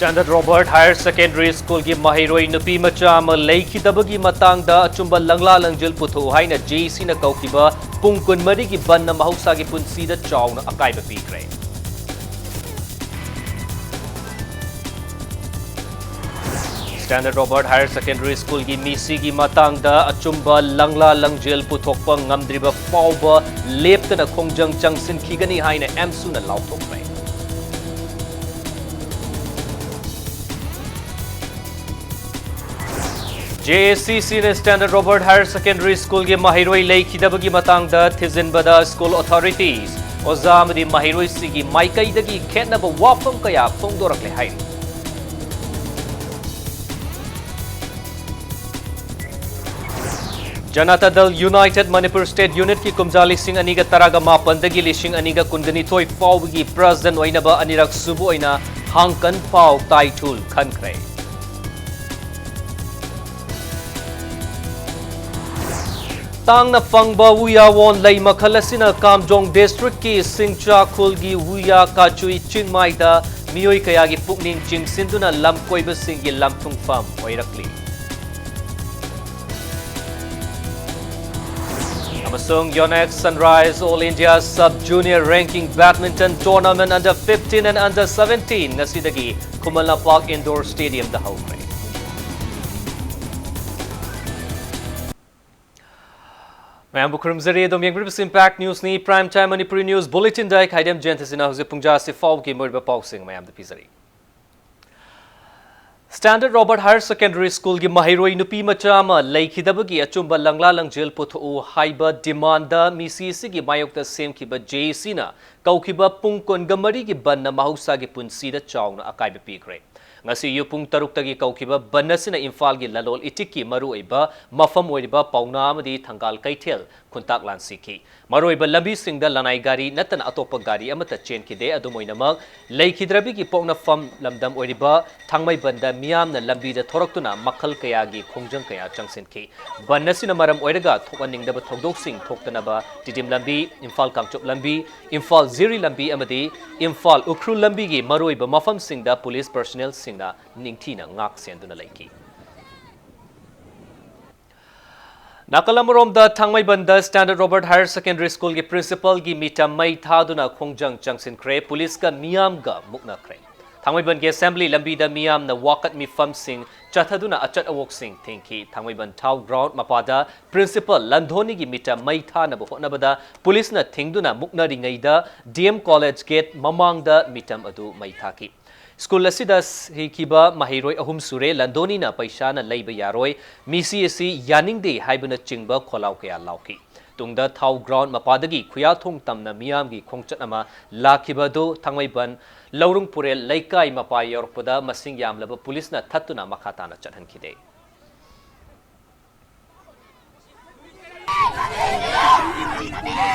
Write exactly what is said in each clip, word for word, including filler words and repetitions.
Standard Robert Higher Secondary Schoolꯒꯤ ꯃꯍꯩꯔꯣꯏ ꯅꯨꯄꯤ ꯃꯆꯥ ꯑꯃ ꯂꯩꯈꯤꯗꯕꯒꯤ ꯃꯇꯥꯡꯗ ꯑꯆꯨꯝꯕ ꯂꯪꯂꯥ ꯂꯪꯖꯦꯜ ꯄꯨꯊꯣꯛꯎ ꯍꯥꯏꯅ ꯖꯦ ꯁꯤꯅ ꯀꯧꯈꯤꯕ ꯄꯨꯡ ꯀꯨꯟꯃꯔꯤꯒꯤ ꯕꯟꯅ ꯃꯍꯧꯁꯥꯒꯤ ꯄꯨꯟꯁꯤꯗ ꯆꯥꯎꯅ ꯑꯀꯥꯏꯕ ꯄꯤꯈ꯭ꯔꯦ꯫ Standard Robert Higher Secondary Schoolꯒꯤ ꯃꯤꯁꯤꯒꯤ ꯃꯇꯥꯡꯗ ꯑꯆꯨꯝꯕ ꯂꯪꯂꯥ ꯂꯪꯖꯦꯜ ꯄꯨꯊꯣꯛꯄ ꯉꯝꯗ꯭ꯔꯤꯕ ꯐꯥꯎꯕ ꯂꯦꯞꯇꯅ ꯈꯣꯡꯖꯪ ꯆꯪꯁꯤꯟꯈꯤꯒꯅꯤ ꯍꯥꯏꯅ ꯑꯦꯝꯁꯨꯅ ꯂꯥꯎꯊꯣꯛꯈ꯭ꯔꯦ꯫ ꯖꯦ ꯑꯦ ꯁꯤ ꯁꯤꯅ Standard Robert Higher Secondary Schoolꯒꯤ ꯃꯍꯩꯔꯣꯏ ꯂꯩꯈꯤꯗꯕꯒꯤ ꯃꯇꯥꯡꯗ ꯊꯤꯖꯤꯟꯕꯗ school authorities ꯑꯣꯖꯥ ꯑꯃꯗꯤ ꯃꯍꯩꯔꯣꯏꯁꯤꯡꯒꯤ ꯃꯥꯏꯀꯩꯗꯒꯤ ꯈꯦꯠꯅꯕ ꯋꯥꯐꯝ ꯀꯌꯥ ꯐꯣꯡꯗꯣꯔꯛꯂꯦ ꯍꯥꯏꯔꯤ꯫ Janata Dal United Manipur State Unitꯀꯤ ꯀꯨꯝꯖꯥ ꯂꯤꯁꯤꯡ ꯑꯅꯤꯒ ꯇꯔꯥꯒ ꯃꯥꯄꯟꯗꯒꯤ ꯂꯤꯁꯤꯡ ꯑꯅꯤꯒ ꯀꯨꯟꯒ ꯅꯤꯊꯣꯏ ꯐꯥꯎꯕꯒꯤ president ꯑꯣꯏꯅꯕ ꯑꯅꯤꯔꯛ ꯁꯨꯕ ꯑꯣꯏꯅ ꯍꯥꯡꯀꯟ ꯄꯥꯎ ꯇꯥꯏꯊꯨꯜ ꯈꯟꯈ꯭ꯔꯦ꯫ ꯇꯥꯡꯅ ꯐꯪꯕ ꯎꯌꯥꯋꯣꯟ ꯂꯩ ꯃꯈꯜ ꯑꯁꯤꯅ ꯀꯥꯝꯖꯣꯡ districtꯀꯤ ꯁꯤꯡꯆꯥ ꯈꯨꯜꯒꯤ ꯎꯌꯥ ꯀꯥꯆꯨꯏ ꯆꯤꯡꯃꯥꯏꯗ ꯃꯤꯑꯣꯏ ꯀꯌꯥꯒꯤ ꯄꯨꯛꯅꯤꯡ ꯆꯤꯡꯁꯤꯟꯗꯨꯅ ꯂꯝꯀꯣꯏꯕꯁꯤꯡꯒꯤ ꯂꯝꯊꯨꯡꯐꯝ ꯑꯣꯏꯔꯛꯂꯤ꯫ ꯑꯃꯁꯨꯡ Yonex Sunrise All India Sub Junior Ranking Badminton Tournament under fifteen and under seventeen ꯉꯁꯤꯗꯒꯤ ꯈꯨꯃꯟ ꯂꯝꯄꯥꯛ Indoor Stadiumꯗ ꯍꯧꯈ꯭ꯔꯦ꯫ ꯃꯌꯥꯝꯕꯨ ꯈꯨꯔꯨꯝꯖꯔꯤ꯫ ꯑꯗꯣꯝ ꯌꯦꯡꯕꯤꯔꯤꯕꯁꯤ Impact Newsꯅꯤ꯫ Prime Time Manipuri News Bulletinꯗ ꯑꯩ ꯈꯥꯏꯗꯦꯝ ꯖꯌꯟꯇꯁꯤꯅ ꯍꯧꯖꯤꯛ ꯄꯨꯡꯖꯥ ꯑꯁꯤ ꯐꯥꯎꯕꯒꯤ ꯃꯔꯨꯑꯣꯏꯕ ꯄꯥꯎꯁꯤꯡ ꯃꯌꯥꯝꯗ ꯄꯤꯖꯔꯤ꯫ Standard Robert Higher Secondary Schoolꯒꯤ ꯃꯍꯩꯔꯣꯏ ꯅꯨꯄꯤ ꯃꯆꯥ ꯑꯃ ꯂꯩꯈꯤꯗꯕꯒꯤ ꯑꯆꯨꯝꯕ ꯂꯪꯂꯥ ꯂꯪꯖꯦꯜ ꯄꯨꯊꯣꯛꯎ ꯍꯥꯏꯕ demandꯗ ꯃꯤꯁꯤ ꯑꯁꯤꯒꯤ ꯃꯥꯌꯣꯛꯇ ꯁꯦꯝꯈꯤꯕ ꯖꯦ ꯁꯤꯅ ꯀꯧꯈꯤꯕ ꯄꯨꯡ ꯀꯨꯟꯒ ꯃꯔꯤꯒꯤ ꯕꯟꯅ ꯃꯍꯧꯁꯥꯒꯤ ꯄꯨꯟꯁꯤꯗ ꯆꯥꯎꯅ ꯑꯀꯥꯏꯕ ꯄꯤꯈ꯭ꯔꯦ꯫ ꯉꯁꯤ ꯑꯌꯨꯛ ꯄꯨꯡ ꯇꯔꯨꯛꯇꯒꯤ ꯀꯧꯈꯤꯕ ꯕꯟ ꯑꯁꯤꯅ ꯏꯝꯐꯥꯜꯒꯤ ꯂꯂꯣꯜ ꯏꯇꯤꯛꯀꯤ ꯃꯔꯨꯑꯣꯏꯕ ꯃꯐꯝ ꯑꯣꯏꯔꯤꯕ ꯄꯥꯎꯅꯥ ꯑꯃꯗꯤ ꯊꯪꯒꯥꯜ ꯀꯩꯊꯦꯜ ꯈꯨꯟꯇꯥꯛ ꯂꯥꯟꯁꯤꯈꯤ꯫ ꯃꯔꯨꯑꯣꯏꯕ ꯂꯝꯕꯤꯁꯤꯡꯗ ꯂꯅꯥꯏ ꯒꯥꯔꯤ ꯅꯠꯇꯅ ꯑꯇꯣꯞꯄ ꯒꯥꯔꯤ ꯑꯃꯠꯇ ꯆꯦꯟꯈꯤꯗꯦ꯫ ꯑꯗꯨꯝ ꯑꯣꯏꯅꯃꯛ, ꯂꯩꯈꯤꯗ꯭ꯔꯕꯤꯒꯤ ꯄꯣꯛꯅꯐꯝ ꯂꯝꯗꯝ ꯑꯣꯏꯔꯤꯕ ꯊꯥꯡꯃꯩꯕꯟꯗ ꯃꯤꯌꯥꯝꯅ ꯂꯝꯕꯤꯗ ꯊꯣꯔꯛꯇꯨꯅ ꯃꯈꯜ ꯀꯌꯥꯒꯤ ꯈꯣꯡꯖꯪ ꯀꯌꯥ ꯆꯪꯁꯤꯟꯈꯤ꯫ ꯕꯟ ꯑꯁꯤꯅ ꯃꯔꯝ ꯑꯣꯏꯔꯒ ꯊꯣꯛꯍꯟꯅꯤꯡꯗꯕ ꯊꯧꯗꯣꯛꯁꯤꯡ ꯊꯣꯛꯇꯅꯕ ꯇꯤꯗꯤꯝ ꯂꯝꯕꯤ, ꯏꯝꯐꯥꯜ ꯀꯥꯡꯆꯨꯞ ꯂꯝꯕꯤ, ꯏꯝꯐꯥꯜ ꯖꯤꯔꯤ ꯂꯝꯕꯤ ꯑꯃꯗꯤ ꯏꯝꯐꯥꯜ ꯎꯈ꯭ꯔꯨꯜ ꯂꯝꯕꯤꯒꯤ ꯃꯔꯨꯑꯣꯏꯕ ꯃꯐꯝꯁꯤꯡꯗ ꯄꯨꯂꯤꯁ ꯄꯔꯁꯣꯅꯦꯜꯁꯤꯡꯅ ꯅꯤꯡꯊꯤꯅ ꯉꯥꯛ ꯁꯦꯟꯗꯨꯅ ꯂꯩꯈꯤ꯫ ꯅꯥꯀꯜ ꯑꯃꯔꯣꯝꯗ, ꯊꯥꯡꯃꯩꯕꯟꯗ ꯁ꯭ꯇꯦꯟꯗꯔꯗ ꯔꯣꯕꯔꯠ ꯍꯥꯌꯔ ꯁꯦꯀꯦꯟꯗꯔꯤ ꯁ꯭ꯀꯨꯜꯒꯤ ꯄ꯭ꯔꯤꯟꯁꯤꯄꯜꯒꯤ ꯃꯤꯇꯝ ꯃꯩ ꯊꯥꯗꯨꯅ ꯈꯣꯡꯖꯪ ꯆꯪꯁꯤꯟꯈ꯭ꯔꯦ꯫ ꯄꯨꯂꯤꯁꯀ ꯃꯤꯌꯥꯝꯒ ꯃꯨꯛꯅꯈ꯭ꯔꯦ꯫ ꯊꯥꯡꯃꯩꯕꯟꯒꯤ ꯑꯦꯁꯦꯝꯕ꯭ꯂꯤ ꯂꯝꯕꯤꯗ ꯃꯤꯌꯥꯝꯅ ꯋꯥꯀꯠ ꯃꯤꯐꯝꯁꯤꯡ ꯆꯠꯊꯗꯨꯅ ꯑꯆꯠ ꯑꯋꯣꯛꯁꯤꯡ ꯊꯤꯡꯈꯤ꯫ ꯊꯥꯡꯃꯩꯕꯟ ꯊꯥꯎ ꯒ꯭ꯔꯥꯎꯟꯗ ꯃꯄꯥꯗ ꯄ꯭ꯔꯤꯟꯁꯤꯄꯜ ꯂꯟꯙꯣꯅꯤꯒꯤ ꯃꯤꯇꯝ ꯃꯩ ꯊꯥꯅꯕ ꯍꯣꯠꯅꯕꯗ ꯄꯨꯂꯤꯁꯅ ꯊꯤꯡꯗꯨꯅ ꯃꯨꯛꯅꯔꯤꯉꯩꯗ ꯗꯤ ꯑꯦꯝ ꯀꯣꯂꯦꯖ ꯒꯦꯠ ꯃꯃꯥꯡꯗ ꯃꯤꯇꯝ ꯑꯗꯨ ꯃꯩ ꯊꯥꯈꯤ꯫ ꯁ꯭ꯀꯨꯜ ꯑꯁꯤꯗ ꯁꯤꯈꯤꯕ ꯃꯍꯩꯔꯣꯏ ꯑꯍꯨꯝ ꯁꯨꯔꯦ꯫ ꯂꯟꯗꯣꯅꯤꯅ ꯄꯩꯁꯥꯅ ꯂꯩꯕ ꯌꯥꯔꯣꯏ, ꯃꯤꯁꯤ ꯑꯁꯤ ꯌꯥꯅꯤꯡꯗꯦ ꯍꯥꯏꯕꯅꯆꯤꯡꯕ ꯈꯣꯜꯂꯥꯎ ꯀꯌꯥ ꯂꯥꯎꯈꯤ꯫ ꯇꯨꯡꯗ ꯊꯥꯎ ꯒ꯭ꯔꯥꯎꯟ ꯃꯄꯥꯗꯒꯤ ꯈꯨꯌꯥꯊꯣꯡ ꯇꯝꯅ ꯃꯤꯌꯥꯝꯒꯤ ꯈꯣꯡꯆꯠ ꯑꯃ ꯂꯥꯛꯈꯤꯕ ꯑꯗꯨ ꯊꯥꯡꯃꯩꯕꯟ ꯂꯧꯔꯨꯡ ꯄꯨꯔꯦꯜ ꯂꯩꯀꯥꯏ ꯃꯄꯥ ꯌꯧꯔꯛꯄꯗ ꯃꯁꯤꯡ ꯌꯥꯝꯂꯕ ꯄꯨꯂꯤꯁꯅ ꯊꯠꯇꯨꯅ ꯃꯈꯥ ꯇꯥꯅ ꯆꯠꯍꯟꯈꯤꯗꯦ꯫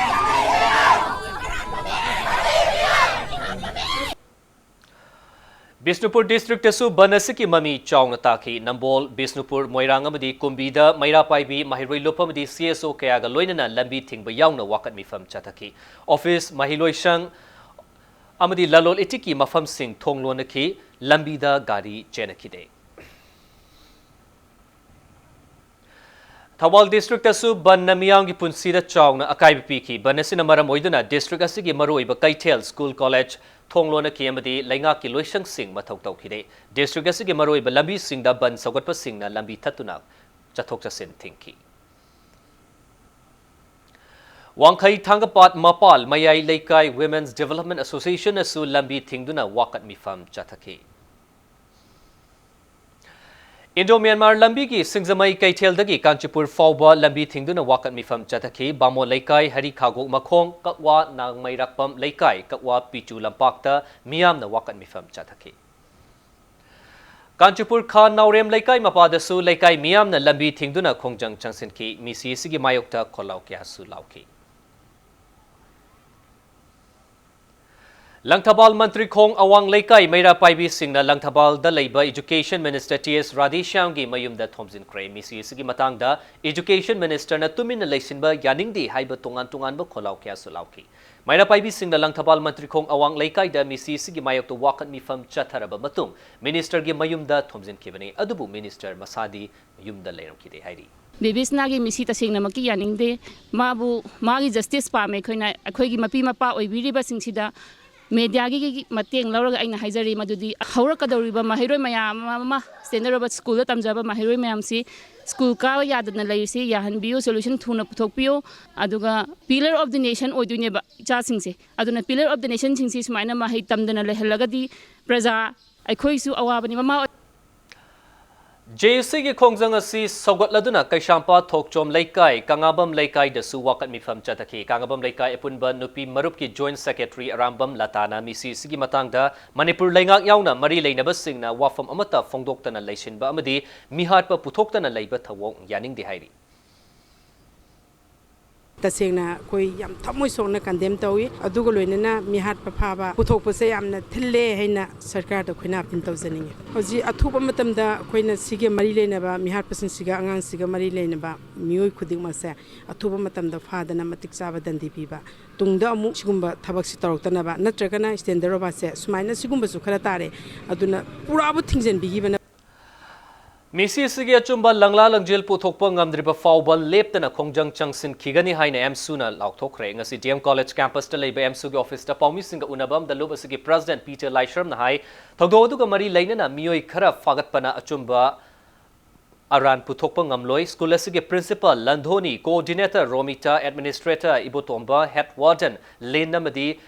ꯕꯤꯁꯅꯨꯄꯨꯔ ꯗꯤꯁꯇ꯭ꯔꯤꯛꯇꯁꯨ ꯕꯟ ꯑꯁꯤꯒꯤ ꯃꯃꯤ ꯆꯥꯎꯅ ꯇꯥꯈꯤ꯫ ꯅꯝꯕꯣꯜ, ꯕꯤꯁꯅꯨꯄꯨꯔ, ꯃꯣꯏꯔꯥꯡ ꯑꯃꯗꯤ ꯀꯨꯝꯕꯤꯗ ꯃꯩꯔꯥ ꯄꯥꯏꯕꯤ, ꯃꯍꯩꯔꯣꯏ ꯂꯨꯞ ꯑꯃꯗꯤ ꯁꯤ ꯑꯦꯁ ꯑꯣ ꯀꯌꯥꯒ ꯂꯣꯏꯅꯅ ꯂꯝꯕꯤ ꯊꯤꯡꯕ ꯌꯥꯎꯅ ꯋꯥꯀꯠ ꯃꯤꯐꯝ ꯆꯠꯊꯈꯤ꯫ ꯑꯣꯐꯤꯁ, ꯃꯍꯩꯂꯣꯏꯁꯪ ꯑꯃꯗꯤ ꯂꯂꯣꯟ ꯏꯇꯤꯛꯀꯤ ꯃꯐꯝꯁꯤꯡ ꯊꯣꯡ ꯂꯣꯟꯅꯈꯤ, ꯂꯝꯕꯤꯗ ꯒꯥꯔꯤ ꯆꯦꯟꯅꯈꯤꯗꯦ꯫ ꯊꯧꯕꯥꯜ ꯗꯤꯁꯇ꯭ꯔꯤꯛꯇꯁꯨ ꯕꯟꯅ ꯃꯤꯌꯥꯝꯒꯤ ꯄꯨꯟꯁꯤꯗ ꯆꯥꯎꯅ ꯑꯀꯥꯏꯕ ꯄꯤꯈꯤ꯫ ꯕꯟ ꯑꯁꯤꯅ ꯃꯔꯝ ꯑꯣꯏꯗꯨꯅ ꯗꯤꯁꯇ꯭ꯔꯤꯛ ꯑꯁꯤꯒꯤ ꯃꯔꯨꯑꯣꯏꯕ ꯀꯩꯊꯦꯜ, ꯁ꯭ꯀꯨꯜ, ꯀꯣꯂꯦꯖ ꯊꯣꯡ ꯂꯣꯟꯅꯈꯤ ꯑꯃꯗꯤ ꯂꯩꯉꯥꯛꯀꯤ ꯂꯣꯏꯁꯪꯁꯤꯡ ꯃꯊꯧ ꯇꯧꯈꯤꯗꯦ꯫ ꯗꯤꯁꯇ꯭ꯔꯤꯛ ꯑꯁꯤꯒꯤ ꯃꯔꯨꯑꯣꯏꯕ ꯂꯝꯕꯤꯁꯤꯡꯗ ꯕꯟ ꯁꯧꯒꯠꯄꯁꯤꯡꯅ ꯂꯝꯕꯤ ꯊꯠꯇꯨꯅ ꯆꯠꯊꯣꯛ ꯆꯠꯁꯤꯟ ꯊꯤꯡꯈꯤ꯫ ꯋꯥꯡꯈꯩ ꯊꯥꯡꯒꯄꯥꯠ ꯃꯄꯥꯜ ꯃꯌꯥꯏ ꯂꯩꯀꯥꯏ Women's Development Association ꯅꯁꯨ ꯂꯝꯕꯤ ꯊꯤꯡꯗꯨꯅ ꯋꯥꯀꯠ ꯃꯤꯐꯝ ꯆꯠꯊꯈꯤ꯫ ꯏꯟꯗꯣ ꯃ꯭ꯌꯥꯟꯃꯥꯔ ꯂꯝꯕꯤꯒꯤ ꯁꯤꯡꯖꯃꯩ ꯀꯩꯊꯦꯜꯗꯒꯤ ꯀꯥꯟꯆꯤꯄꯨꯔ ꯐꯥꯎꯕ ꯂꯝꯕꯤ ꯊꯤꯡꯗꯨꯅ ꯋꯥꯀꯠ ꯃꯤꯐꯝ ꯆꯠꯊꯈꯤ꯫ ꯕꯥꯃꯣꯟ ꯂꯩꯀꯥꯏ, ꯍꯔꯤ ꯈꯥꯒꯣꯛ ꯃꯈꯣꯡ, ꯀꯛꯋꯥ ꯅꯥꯡꯃꯩꯔꯥꯛꯄꯝ ꯂꯩꯀꯥꯏ, ꯀꯛꯋꯥ ꯄꯤꯆꯨ ꯂꯝꯄꯥꯛꯇ ꯃꯤꯌꯥꯝꯅ ꯋꯥꯀꯠ ꯃꯤꯐꯝ ꯆꯠꯊꯈꯤ꯫ ꯀꯥꯟꯆꯤꯄꯨꯔ ꯈꯥ ꯅꯥꯎꯔꯦꯝ ꯂꯩꯀꯥꯏ ꯃꯄꯥꯗꯁꯨ ꯂꯩꯀꯥꯏ ꯃꯤꯌꯥꯝꯅ ꯂꯝꯕꯤ ꯊꯤꯡꯗꯨꯅ ꯈꯣꯡꯖꯪ ꯆꯪꯁꯤꯟꯈꯤ꯫ ꯃꯤꯁꯤ ꯑꯁꯤꯒꯤ ꯃꯥꯌꯣꯛꯇ ꯈꯣꯜꯂꯥꯎ ꯀꯌꯥꯁꯨ ꯂꯥꯎꯈꯤ꯫ ꯂꯪꯊꯕꯥꯜ ꯃꯟꯇ꯭ꯔꯤꯈꯣꯡ ꯑꯋꯥꯡ ꯂꯩꯀꯥꯏ ꯃꯩꯔꯥ ꯄꯥꯏꯕꯤꯁꯤꯡꯅ ꯂꯪꯊꯕꯥꯜꯗ ꯂꯩꯕ Education Minister T S ꯔꯥꯙꯦꯁ꯭ꯌꯥꯝꯒꯤ ꯃꯌꯨꯝꯗ ꯊꯣꯝꯖꯤꯟꯈ꯭ꯔꯦ꯫ ꯃꯤꯁꯤ ꯑꯁꯤꯒꯤ ꯃꯇꯥꯡꯗ Education Ministerꯅ ꯇꯨꯃꯤꯟꯅ ꯂꯩꯁꯤꯟꯕ ꯌꯥꯅꯤꯡꯗꯦ ꯍꯥꯏꯕ ꯇꯣꯉꯥꯟ ꯇꯣꯉꯥꯟꯕ ꯈꯣꯜꯂꯥꯎ ꯀꯌꯥꯁꯨ ꯂꯥꯎꯈꯤ꯫ ꯃꯩꯔꯥ ꯄꯥꯏꯕꯤꯁꯤꯡꯅ ꯂꯪꯊꯕꯥꯜ ꯃꯟꯇ꯭ꯔꯤꯈꯣꯡ ꯑꯋꯥꯡ ꯂꯩꯀꯥꯏꯗ ꯃꯤꯁꯤ ꯑꯁꯤꯒꯤ ꯃꯥꯌꯣꯛꯇ ꯋꯥꯀꯠ ꯃꯤꯐꯝ ꯆꯠꯊꯔꯕ ꯃꯇꯨꯡ Ministerꯒꯤ ꯃꯌꯨꯝꯗ ꯊꯣꯝꯖꯤꯟꯈꯤꯕꯅꯤ꯫ ꯑꯗꯨꯕꯨ Minister ꯃꯁꯥꯗꯤ ꯌꯨꯝꯗ ꯂꯩꯔꯝꯈꯤꯗꯦ ꯍꯥꯏꯔꯤ꯫ ꯕꯤꯕꯤꯁꯅꯥꯒꯤ ꯃꯤꯁꯤ ꯇꯁꯦꯡꯅꯃꯛꯀꯤ ꯌꯥꯅꯤꯡꯗꯦ꯫ ꯃꯥꯕꯨ ꯃꯥꯒꯤ justice ꯄꯥꯝꯃꯦ꯫ ꯑꯩꯈꯣꯏꯅ ꯑꯩꯈꯣꯏꯒꯤ ꯃꯄꯤ ꯃꯄꯥ ꯑꯣꯏꯕꯤꯔꯤꯕꯁꯤꯡꯁꯤꯗ mediaꯒꯤ ꯃꯇꯦꯡ ꯂꯧꯔꯒ ꯑꯩꯅ ꯍꯥꯏꯖꯔꯤ ꯃꯗꯨꯗꯤ ꯍꯧꯔꯛꯀꯗꯧꯔꯤꯕ ꯃꯍꯩꯔꯣꯏ ꯃꯌꯥꯝ ꯑꯃ standard ꯑꯣꯏꯕ schoolꯗ ꯇꯝꯖꯕ ꯃꯍꯩꯔꯣꯏ ꯃꯌꯥꯝꯁꯤ school ꯀꯥꯕ ꯌꯥꯗꯅ ꯂꯩꯔꯤꯁꯤ ꯌꯥꯍꯟꯕꯤꯌꯨ, solution ꯊꯨꯅ ꯄꯨꯊꯣꯛꯄꯤꯌꯨ꯫ ꯑꯗꯨꯒ pillar of the nation ꯑꯣꯏꯗꯣꯏꯅꯦꯕ ꯏꯆꯥꯁꯤꯡꯁꯦ꯫ ꯑꯗꯨꯅ pillar of the nationꯁꯤꯡꯁꯤ ꯁꯨꯃꯥꯏꯅ ꯃꯍꯩ ꯇꯝꯗꯅ ꯂꯩꯍꯜꯂꯒꯗꯤ ꯄ꯭ꯔꯖꯥ ꯑꯩꯈꯣꯏꯁꯨ ꯑꯋꯥꯕꯅꯤ꯫ ꯃꯃꯥ JUCꯒꯤ ꯈꯣꯡꯖꯪ ꯑꯁꯤ ꯁꯧꯒꯠꯂꯗꯨꯅ ꯀꯩꯁꯥꯝꯄꯥꯠ ꯊꯣꯛꯆꯣꯝ ꯂꯩꯀꯥꯏ, ꯀꯪꯂꯥꯕꯝ ꯂꯩꯀꯥꯏꯗꯁꯨ ꯋꯥꯀꯠ ꯃꯤꯐꯝ ꯆꯠꯊꯈꯤ꯫ ꯀꯪꯂꯥꯕꯝ ꯂꯩꯀꯥꯏ ꯑꯄꯨꯟꯕ ꯅꯨꯄꯤ ꯃꯔꯨꯞꯀꯤ Joint Secretary ꯑꯔꯥꯝꯕꯝ ꯂꯇꯥꯅ ꯃꯤꯁꯤ ꯑꯁꯤꯒꯤ ꯃꯇꯥꯡꯗ ꯃꯅꯤꯄꯨꯔ ꯂꯩꯉꯥꯛ ꯌꯥꯎꯅ ꯃꯔꯤ ꯂꯩꯅꯕꯁꯤꯡꯅ ꯋꯥꯐꯝ ꯑꯃꯠꯇ ꯐꯣꯡꯗꯣꯛꯇꯅ ꯂꯩꯁꯤꯟꯕ ꯑꯃꯗꯤ ꯃꯤꯍꯥꯠꯄ ꯄꯨꯊꯣꯛꯇꯅ ꯂꯩꯕ ꯊꯧꯑꯣꯡ ꯌꯥꯅꯤꯡꯗꯦ ꯍꯥꯏꯔꯤ꯫ ꯇꯁꯦꯡꯅ ꯑꯩꯈꯣꯏ ꯌꯥꯝ ꯊꯃꯣꯏ ꯁꯣꯛꯅ condemn ꯇꯧꯏ꯫ ꯑꯗꯨꯒ ꯂꯣꯏꯅꯅ ꯃꯤꯍꯥꯠꯄ ꯐꯥꯕ ꯄꯨꯊꯣꯛꯄꯁꯦ ꯌꯥꯝꯅ ꯊꯤꯜꯂꯦ ꯍꯥꯏꯅ ꯁꯔꯀꯥꯔꯗ ꯑꯩꯈꯣꯏꯅ appeal ꯇꯧꯖꯅꯤꯡꯉꯤ꯫ ꯍꯧꯖꯤꯛ ꯑꯊꯨꯕ ꯃꯇꯝꯗ ꯑꯩꯈꯣꯏꯅ ꯁꯤꯒ ꯃꯔꯤ ꯂꯩꯅꯕ, ꯃꯤꯍꯥꯠꯄꯁꯤꯡꯁꯤꯒ ꯑꯉꯥꯡꯁꯤꯒ ꯃꯔꯤ ꯂꯩꯅꯕ ꯃꯤꯑꯣꯏ ꯈꯨꯗꯤꯡꯃꯛꯁꯦ ꯑꯊꯨꯕ ꯃꯇꯝꯗ ꯐꯥꯗꯅ ꯃꯇꯤꯛ ꯆꯥꯕ ꯗꯟꯗꯤ ꯄꯤꯕ, ꯇꯨꯡꯗ ꯑꯃꯨꯛ ꯁꯤꯒꯨꯝꯕ ꯊꯕꯛꯁꯤ ꯇꯧꯔꯛꯇꯅꯕ, ꯅꯠꯇ꯭ꯔꯒꯅ standard ꯑꯣꯏꯕꯁꯦ ꯁꯨꯃꯥꯏꯅ ꯁꯤꯒꯨꯝꯕꯁꯨ ꯈꯔ ꯇꯥꯔꯦ, ꯑꯗꯨꯅ ꯄꯨꯔꯥꯕꯨ ꯊꯤꯡꯖꯤꯟꯕꯤꯈꯤꯕꯅ ꯃꯤꯁꯤ ꯑꯁꯤꯒꯤ ꯑꯆꯨꯝꯕ ꯂꯪꯂꯥ ꯂꯪꯖꯦꯜ ꯄꯨꯊꯣꯛꯄ ꯉꯝꯗ꯭ꯔꯤꯕ ꯐꯥꯎꯕ ꯂꯦꯞꯇꯅ ꯈꯣꯡꯖꯪ ꯆꯪꯁꯤꯟꯈꯤꯒꯅꯤ ꯍꯥꯏꯅ ꯑꯦꯝꯁꯨꯅ ꯂꯥꯎꯊꯣꯛꯈ꯭ꯔꯦ꯫ ꯉꯁꯤ D M College campusꯇ ꯂꯩꯕ ꯑꯦꯝꯁꯨꯒꯤ officeꯇ ꯄꯥꯎꯃꯤꯁꯤꯡꯒ ꯎꯅꯕ ꯑꯃꯗ ꯂꯨꯞ ꯑꯁꯤꯒꯤ president P J ꯂꯥꯏꯁ꯭ꯔꯝꯅ ꯍꯥꯏ, ꯊꯧꯗꯣꯛ ꯑꯗꯨꯒ ꯃꯔꯤ ꯂꯩꯅꯅ ꯃꯤꯑꯣꯏ ꯈꯔ ꯐꯥꯒꯠꯄꯅ ꯑꯆꯨꯝꯕ ꯑꯔꯥꯟ ꯄꯨꯊꯣꯛꯄ ꯉꯝꯂꯣꯏ꯫ School ꯑꯁꯤꯒꯤ principal ꯂꯟꯙꯣꯅꯤ, coordinator Romita, administrator ꯏꯕꯣꯇꯣꯝꯕ, head warden ꯂꯤꯟ ꯑꯃꯗꯤ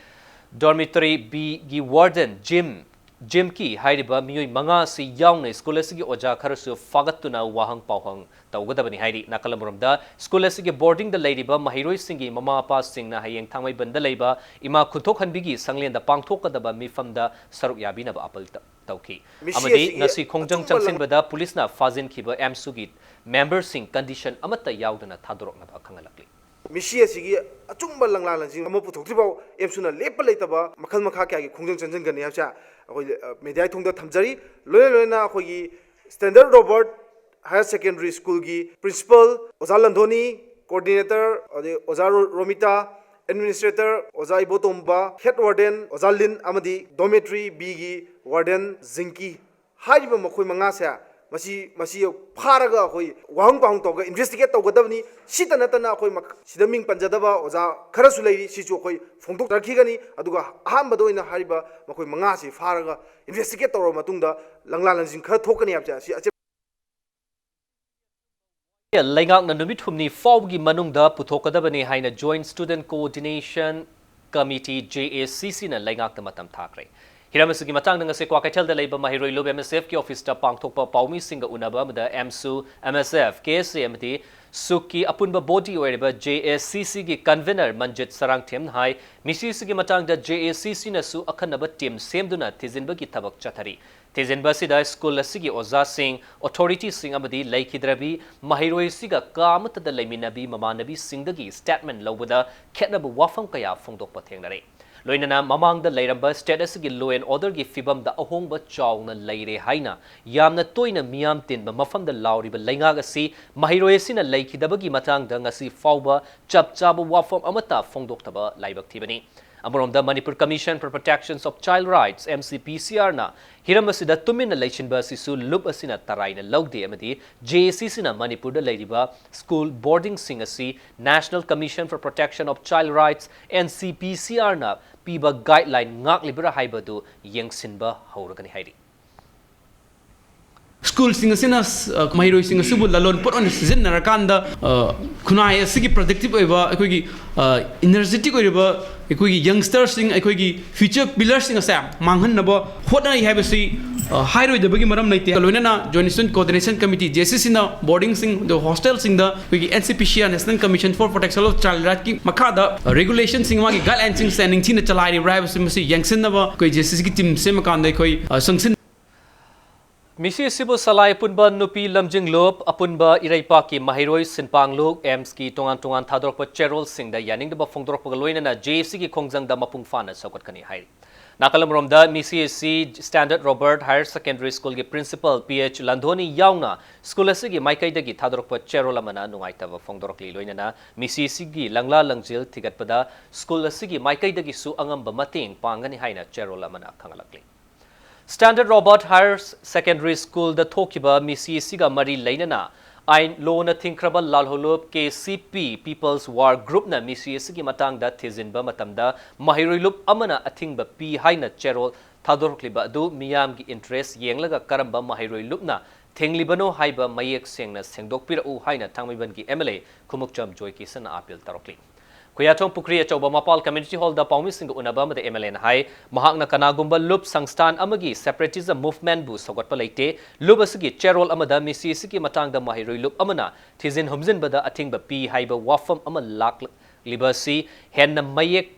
dormitory Bꯒꯤ warden ꯖꯤꯝ, ꯖꯤꯝꯀꯤ ꯍꯥꯏꯔꯤꯕ ꯃꯤꯑꯣꯏ ꯃꯉꯥ ꯑꯁꯤ ꯌꯥꯎꯅ school ꯑꯁꯤꯒꯤ ꯑꯣꯖꯥ ꯈꯔꯁꯨ ꯐꯥꯒꯠꯇꯨꯅ ꯋꯥꯍꯪ ꯄꯥꯎꯍꯪ ꯇꯧꯒꯗꯕꯅꯤ ꯍꯥꯏꯔꯤ꯫ ꯅꯥꯀꯜ ꯑꯃꯔꯣꯝꯗ school ꯑꯁꯤꯒꯤ boardingꯗ ꯂꯩꯔꯤꯕ ꯃꯍꯩꯔꯣꯏꯁꯤꯡꯒꯤ ꯃꯃꯥ ꯃꯄꯥꯁꯤꯡꯅ ꯍꯌꯦꯡ ꯊꯥꯡꯃꯩꯕꯟꯗ ꯂꯩꯕ ꯏꯃꯥ ꯈꯨꯟꯊꯣꯛꯍꯟꯕꯤꯒꯤ ꯁꯪꯂꯦꯟꯗ ꯄꯥꯡꯊꯣꯛꯀꯗꯕ ꯃꯤꯐꯝꯗ ꯁꯔꯨꯛ ꯌꯥꯕꯤꯅꯕ appeal ꯇꯧ-, ꯇꯧꯈꯤ꯫ ꯑꯃꯗꯤ ꯉꯁꯤ ꯈꯣꯡꯖꯪ ꯆꯪꯁꯤꯟꯕꯗ ꯄꯨꯂꯤꯁꯅ ꯐꯥꯖꯤꯟꯈꯤꯕ ꯑꯦꯝꯁꯨꯒꯤ ꯃꯦꯝꯕꯔꯁꯤꯡ ꯀꯟꯗꯤꯁꯟ ꯑꯃꯠꯇ ꯌꯥꯎꯗꯅ ꯊꯥꯗꯣꯔꯛꯅꯕ ꯈꯪꯍꯜꯂꯛꯂꯤ꯫ ꯃꯤꯁꯤ ꯑꯁꯤꯒꯤ ꯑꯆꯨꯝꯕ ꯂꯪꯂꯥ ꯂꯪꯖꯤꯡ ꯑꯃ ꯄꯨꯊꯣꯛꯇ꯭ꯔꯤꯐꯥꯎ ꯑꯦꯝꯁꯨꯅ ꯂꯦꯞꯄ ꯂꯩꯇꯕ ꯃꯈꯜ ꯃꯈꯥ ꯀꯌꯥꯒꯤ ꯈꯣꯡꯖꯪ ꯆꯪꯁꯤꯟꯒꯅꯤ ꯍꯥꯏꯕꯁꯦ ꯑꯩꯈꯣꯏ ꯃꯦꯗꯤꯌꯥꯒꯤ ꯊꯣꯡꯗ ꯊꯝꯖꯔꯤ꯫ ꯂꯣꯏꯅ ꯂꯣꯏꯅꯅ ꯑꯩꯈꯣꯏꯒꯤ ꯁ꯭ꯇꯦꯟꯗꯔꯠ ꯔꯣꯕꯔꯠ ꯍꯥꯌꯔ ꯁꯦꯀꯦꯟꯗꯔꯤ ꯁ꯭ꯀꯨꯜꯒꯤ ꯄ꯭ꯔꯤꯟꯁꯤꯄꯜ ꯑꯣꯖꯥ ꯂꯟꯗꯣꯅꯤ, ꯀꯣꯑꯣꯔꯗꯤꯅꯦꯇꯔ ꯑꯗꯩ ꯑꯣꯖꯥ ꯔꯣ-, ꯔꯣꯃꯤꯇꯥ, ꯑꯦꯗꯃꯤꯅꯤꯁꯇ꯭ꯔꯦꯇꯔ ꯑꯣꯖꯥ ꯏꯕꯣꯇꯣꯝꯕ, ꯍꯦꯗ ꯋꯥꯔꯗꯦꯟ ꯑꯣꯖꯥ ꯂꯤꯟ ꯑꯃꯗꯤ ꯗꯣꯔꯃꯦꯇ꯭ꯔꯤ ꯕꯤꯒꯤ ꯋꯥꯔꯗꯦꯟ ꯖꯤꯡꯀꯤ ꯍꯥꯏꯔꯤꯕ ꯃꯈꯣꯏ ꯃꯉꯥꯁꯦ ꯃꯁꯤ, ꯃꯁꯤ ꯐꯥꯔꯒ ꯑꯩꯈꯣꯏ ꯋꯥꯍꯪ ꯄꯥꯎꯍꯪ ꯇꯧꯔꯒ ꯏꯟꯚꯦꯁꯇꯤꯒꯦꯠ ꯇꯧꯒꯗꯕꯅꯤ꯫ ꯁꯤꯇ ꯅꯠꯇꯅ ꯑꯩꯈꯣꯏ ꯃꯛ-, ꯁꯤꯗ ꯃꯤꯡ ꯄꯟꯖꯗꯕ ꯑꯣꯖꯥ ꯈꯔꯁꯨ ꯂꯩꯔꯤ, ꯁꯤꯁꯨ ꯑꯩꯈꯣꯏ ꯐꯣꯡꯗꯣꯛꯆꯔꯛꯈꯤꯒꯅꯤ꯫ ꯑꯗꯨꯒ ꯑꯍꯥꯟꯕꯗ ꯑꯣꯏꯅ ꯍꯥꯏꯔꯤꯕ ꯃꯈꯣꯏ ꯃꯉꯥꯁꯤ ꯐꯥꯔꯒ ꯏꯟꯚꯦꯁꯇꯤꯒꯦꯠ ꯇꯧꯔꯕ ꯃꯇꯨꯡꯗ ꯂꯪꯂꯥ ꯂꯪꯖꯤꯡ ꯈꯔ ꯊꯣꯛꯀꯅꯤ ꯍꯥꯏꯕꯁꯦ ꯑꯁꯤ ꯑꯆꯦꯠ- ꯂꯩꯉꯥꯛꯅ ꯅꯨꯃꯤꯠ ꯍꯨꯝꯅꯤ ꯐꯥꯎꯕꯒꯤ ꯃꯅꯨꯡꯗ ꯄꯨꯊꯣꯛꯀꯗꯕꯅꯤ ꯍꯥꯏꯅ Joint Student Coordination Committee, J A C C ꯅ ꯂꯩꯉꯥꯛꯇ ꯃꯇꯝ ꯊꯥꯈ꯭ꯔꯦ꯫ ꯍꯤꯔꯝ ꯑꯁꯤꯒꯤ ꯃꯇꯥꯡꯗ ꯉꯁꯤ ꯀ꯭ꯋꯥꯀꯩꯊꯦꯜꯗ ꯂꯩꯕ ꯃꯍꯩꯔꯣꯏ ꯂꯨꯞ M S F ꯀꯤ ꯑꯣꯐꯤꯁꯇ ꯄꯥꯡꯊꯣꯛꯄ ꯄꯥꯎꯃꯤꯁꯤꯡꯒ ꯎꯅꯕ ꯑꯃꯗ ꯑꯦꯝꯁꯨ, M S F, K S A ꯑꯃꯗꯤ ꯁꯨꯛꯀꯤ ꯑꯄꯨꯟꯕ ꯕꯣꯗꯤ ꯑꯣꯏꯔꯤꯕ J A C C ꯒꯤ ꯀꯟꯚꯦꯅꯔ ꯃꯟꯖꯤꯠ ꯁꯔꯥꯡꯊꯦꯝꯅ ꯍꯥꯏ, ꯃꯤꯁꯤ ꯑꯁꯤꯒꯤ ꯃꯇꯥꯡꯗ J A C C ꯅꯁꯨ ꯑꯈꯟꯅꯕ ꯇꯤꯝ ꯁꯦꯝꯗꯨꯅ ꯊꯤꯖꯤꯟꯕꯒꯤ ꯊꯕꯛ ꯆꯠꯊꯔꯤ꯫ ꯊꯤꯖꯤꯟꯕ ꯑꯁꯤꯗ ꯁ꯭ꯀꯨꯜ ꯑꯁꯤꯒꯤ ꯑꯣꯖꯥꯁꯤꯡ, ꯑꯣꯊꯣꯔꯤꯇꯤꯁꯤꯡ ꯑꯃꯗꯤ ꯂꯩꯈꯤꯗ꯭ꯔꯕꯤ ꯃꯍꯩꯔꯣꯏꯁꯤꯒ ꯀꯥ ꯑꯃꯠꯇꯗ ꯂꯩꯃꯤꯟꯅꯕꯤ ꯃꯃꯥꯟꯅꯕꯤꯁꯤꯡꯗꯒꯤ ꯁ꯭ꯇꯦꯠꯃꯦꯟ ꯂꯧꯕꯗ ꯈꯦꯠꯅꯕ ꯋꯥꯐꯝ ꯀꯌꯥ ꯐꯣꯡꯗꯣꯛꯄ ꯊꯦꯡꯅꯔꯦ꯫ ꯂꯣꯏꯅꯅ ꯃꯃꯥꯡꯗ ꯂꯩꯔꯝꯕ ꯁ꯭ꯇꯦꯠ ꯑꯁꯤꯒꯤ law and order ꯒꯤ ꯐꯤꯕꯝꯗ ꯑꯍꯣꯡꯕ ꯆꯥꯎꯅ ꯂꯩꯔꯦ ꯍꯥꯏꯅ ꯌꯥꯝꯅ ꯇꯣꯏꯅ ꯃꯤꯌꯥꯝ ꯇꯤꯟꯕ ꯃꯐꯝꯗ ꯂꯥꯎꯔꯤꯕ ꯂꯩꯉꯥꯛ ꯑꯁꯤ ꯃꯍꯩꯔꯣꯏ ꯑꯁꯤꯅ ꯂꯩꯈꯤꯗꯕꯒꯤ ꯃꯇꯥꯡꯗ ꯉꯁꯤ ꯐꯥꯎꯕ ꯆꯞ ꯆꯥꯕ ꯋꯥꯐꯝ ꯑꯃꯠꯇ ꯐꯣꯡꯗꯣꯛꯇꯕ ꯂꯥꯏꯕꯛ ꯊꯤꯕꯅꯤ꯫ ꯑꯃꯔꯣꯝꯗ Manipur Commission for Protection of Child Rights, M C P C R ꯅ ꯍꯤꯔꯝ ꯑꯁꯤꯗ ꯇꯨꯃꯤꯟꯅ ꯂꯩꯁꯤꯟꯕ ꯑꯁꯤꯁꯨ ꯂꯨꯞ ꯑꯁꯤꯅ ꯇꯔꯥꯏꯅ ꯂꯧꯗꯦ ꯑꯃꯗꯤ J A C C ꯅ ꯃꯅꯤꯄꯨꯔꯗ ꯂꯩꯔꯤꯕ ꯁ꯭ꯀꯨꯜ ꯕꯣꯔꯗꯤꯡꯁꯤꯡ ꯑꯁꯤ National Commission for Protection of Child Rights, N C P C R ꯅ ꯄꯤꯕ ꯒꯥꯏꯗꯂꯥꯏꯟ ꯉꯥꯛꯂꯤꯕ꯭ꯔꯥ ꯍꯥꯏꯕꯗꯨ ꯌꯦꯡꯁꯤꯟꯕ ꯍꯧꯔꯒꯅꯤ ꯍꯥꯏꯔꯤ꯫ ꯁ꯭ꯀꯨꯜꯁꯤꯡ ꯑꯁꯤꯅ, ꯑ, ꯃꯍꯩꯔꯣꯏꯁꯤꯡ ꯑꯁꯤꯕꯨ ꯂꯂꯣꯟ ꯄꯣꯠ ꯑꯣꯏꯅ ꯁꯤꯖꯤꯟꯅꯔꯀꯥꯟꯗ, ꯑ, ꯈꯨꯟꯅꯥꯏ ꯑꯁꯤꯒꯤ ꯄ꯭ꯔꯗꯛꯇꯤꯞ ꯑꯣꯏꯕ, ꯑꯩꯈꯣꯏꯒꯤ, ꯑ, ꯏꯅꯔꯖꯦꯇꯤꯛ ꯑꯣꯏꯔꯤꯕ ꯑꯩꯈꯣꯏꯒꯤ ꯌꯪꯁꯇꯔꯁꯤꯡ, ꯑꯩꯈꯣꯏꯒꯤ ꯐ꯭ꯌꯨꯆꯔ ꯄꯤꯂꯔꯁꯤꯡ ꯑꯁꯦ ꯃꯥꯡꯍꯟꯅꯕ ꯍꯣꯠꯅꯔꯤ ꯍꯥꯏꯕꯁꯤ, ꯑ, ꯍꯥꯏꯔꯣꯏꯗꯕꯒꯤ ꯃꯔꯝ ꯂꯩꯇꯦ꯫ ꯂꯣꯏꯅꯅ Joint Student Coordination Committee, J A C C ꯅ ꯕꯣꯔꯗꯤꯡꯁꯤꯡ, ꯑꯗꯨꯒ ꯍꯣꯁꯇꯦꯜꯁꯤꯡꯗ ꯑꯩꯈꯣꯏꯒꯤ N C P C R, National Commission for Protection of Child Rights ꯀꯤ ꯃꯈꯥꯗ, ꯑ, ꯔꯦꯒꯨꯂꯦꯁꯟꯁꯤꯡ, ꯃꯥꯒꯤ ꯒꯥꯏꯗꯂꯥꯏꯟꯁꯤꯡꯁꯦ ꯅꯤꯡꯊꯤꯅ ꯆꯂꯥꯏꯔꯤꯕ꯭ꯔꯥ ꯍꯥꯏꯕꯁꯤ ꯃꯁꯤ ꯌꯦꯡꯁꯤꯟꯅꯕ ꯑꯩꯈꯣꯏ J A C C ꯒꯤ ꯇꯤꯝ ꯁꯦꯝꯃꯀꯥꯟꯗ ꯑꯩꯈꯣꯏ, ꯑ, ꯆꯪꯁꯤꯟ ꯃꯤꯁꯤ ꯑꯁꯤꯕꯨ ꯁꯂꯥꯏ ꯑꯄꯨꯟꯕ ꯅꯨꯄꯤ ꯂꯝꯖꯤꯡꯂꯨꯞ, ꯑꯄꯨꯟꯕ ꯏꯔꯩꯄꯥꯛꯀꯤ ꯃꯍꯩꯔꯣꯏ ꯁꯤꯟꯄꯥꯡꯂꯨꯞ, ꯑꯦꯝꯁꯀꯤ ꯇꯣꯉꯥꯟ ꯇꯣꯉꯥꯟ ꯊꯥꯗꯣꯔꯛꯄ ꯆꯦꯔꯣꯜꯁꯤꯡꯗ ꯌꯥꯅꯤꯡꯗꯕ ꯐꯣꯡꯗꯣꯔꯛꯄꯒ ꯂꯣꯏꯅꯅ ꯖꯦ ꯑꯦ ꯁꯤꯒꯤ ꯈꯣꯡꯖꯪꯗ ꯃꯄꯨꯡ ꯐꯥꯅ ꯁꯧꯒꯠꯀꯅꯤ ꯍꯥꯏꯔꯤ꯫ ꯅꯥꯀꯜ ꯑꯃꯔꯣꯝꯗ, ꯃꯤꯁꯤ ꯑꯁꯤ ꯁ꯭ꯇꯦꯟꯗꯔꯗ ꯔꯣꯕꯔꯠ ꯍꯥꯌꯔ ꯁꯦꯀꯦꯟꯗꯔꯤ ꯁ꯭ꯀꯨꯜꯒꯤ ꯄ꯭ꯔꯤꯟꯁꯤꯄꯜ ꯄꯤ ꯑꯩꯆ ꯂꯟꯙꯣꯅꯤ ꯌꯥꯎꯅ ꯁ꯭ꯀꯨꯜ ꯑꯁꯤꯒꯤ ꯃꯥꯏꯀꯩꯗꯒꯤ ꯊꯥꯗꯣꯔꯛꯄ ꯆꯦꯔꯣꯜ ꯑꯃꯅ ꯅꯨꯡꯉꯥꯏꯇꯕ ꯐꯣꯡꯗꯣꯔꯛꯂꯤ꯫ ꯂꯣꯏꯅꯅ ꯃꯤꯁꯤ ꯑꯁꯤꯒꯤ ꯂꯪꯂꯥ ꯂꯪꯖꯦꯜ ꯊꯤꯒꯠꯄꯗ ꯁ꯭ꯀꯨꯜ ꯑꯁꯤꯒꯤ ꯃꯥꯏꯀꯩꯗꯒꯤꯁꯨ ꯑꯉꯝꯕ ꯃꯇꯦꯡ ꯄꯥꯡꯒꯅꯤ ꯍꯥꯏꯅ ꯆꯦꯔꯣꯜ ꯑꯃꯅ ꯈꯪꯍꯜꯂꯛꯂꯤ꯫ ꯁ꯭ꯇꯦꯟꯗꯔꯗ ꯔꯣꯕꯔꯠ ꯍꯥꯌꯔ ꯁꯦꯀꯦꯟꯗꯔꯤ ꯁ꯭ꯀꯨꯜꯗ ꯊꯣꯛꯈꯤꯕ ꯃꯤꯁꯤ ꯑꯁꯤꯒ ꯃꯔꯤ ꯂꯩꯅꯅ ꯑꯥꯏꯟ ꯂꯣꯅ ꯊꯤꯡꯈ꯭ꯔꯕ ꯂꯥꯜꯍꯧꯂꯨꯞ ꯀꯦ ꯁꯤ ꯄꯤ ꯄꯤꯄꯜꯁ ꯋꯥꯔ ꯒ꯭ꯔꯨꯞꯅ ꯃꯤꯁꯤ ꯑꯁꯤꯒꯤ ꯃꯇꯥꯡꯗ ꯊꯤꯖꯤꯟꯕ ꯃꯇꯝꯗ ꯃꯍꯩꯔꯣꯏ ꯂꯨꯞ ꯑꯃꯅ ꯑꯊꯤꯡꯕ ꯄꯤ ꯍꯥꯏꯅ ꯆꯦꯔꯣꯜ ꯊꯥꯗꯣꯔꯛꯂꯤꯕ ꯑꯗꯨ ꯃꯤꯌꯥꯝꯒꯤ ꯏꯟꯇꯔꯦꯁ ꯌꯦꯡꯂꯒ ꯀꯔꯝꯕ ꯃꯍꯩꯔꯣꯏ ꯂꯨꯞꯅ ꯊꯦꯡꯂꯤꯕꯅꯣ ꯍꯥꯏꯕ ꯃꯌꯦꯛ ꯁꯦꯡꯅ ꯁꯦꯡꯗꯣꯛꯄꯤꯔꯛꯎ ꯍꯥꯏꯅ ꯊꯥꯡꯃꯩꯕꯟꯒꯤ M L A Khumukcham ꯖꯣꯏꯀꯤꯁꯟꯅ appeal ꯇꯧꯔꯛꯂꯤ꯫ ꯈꯨꯌꯥꯊꯣꯡ ꯄꯨꯈ꯭ꯔꯤ ꯑꯆꯧꯕ ꯃꯄꯥꯜ ꯀꯝꯃ꯭ꯌꯨꯅꯤꯇꯤ ꯍꯣꯜꯗ ꯄꯥꯎꯃꯤꯁꯤꯡꯒ ꯎꯅꯕ ꯑꯃꯗ ꯑꯦꯝ ꯑꯦꯜ ꯑꯦꯅ ꯍꯥꯏ, ꯃꯍꯥꯛꯅ ꯀꯅꯥꯒꯨꯝꯕ ꯂꯨꯞ ꯁꯪꯁꯊꯥꯟ ꯑꯃꯒꯤ ꯁꯦꯄꯔꯦꯇꯤꯖꯝ ꯃꯨꯚꯃꯦꯟꯠꯕꯨ ꯁꯧꯒꯠꯄ ꯂꯩꯇꯦ꯫ ꯂꯨꯞ ꯑꯁꯤꯒꯤ ꯆꯦꯔꯣꯜ ꯑꯃꯗ ꯃꯤꯁꯤ ꯑꯁꯤꯒꯤ ꯃꯇꯥꯡꯗ ꯃꯍꯩꯔꯣꯏ ꯂꯨꯞ ꯑꯃꯅ ꯊꯤꯖꯤꯟ ꯍꯨꯝꯖꯤꯟꯕꯗ ꯑꯊꯤꯡꯕ ꯄꯤ ꯍꯥꯏꯕ ꯋꯥꯐꯝ ꯑꯃ ꯂꯥꯛꯂꯤꯕ ꯑꯁꯤ ꯍꯦꯟꯅ ꯃꯌꯦꯛ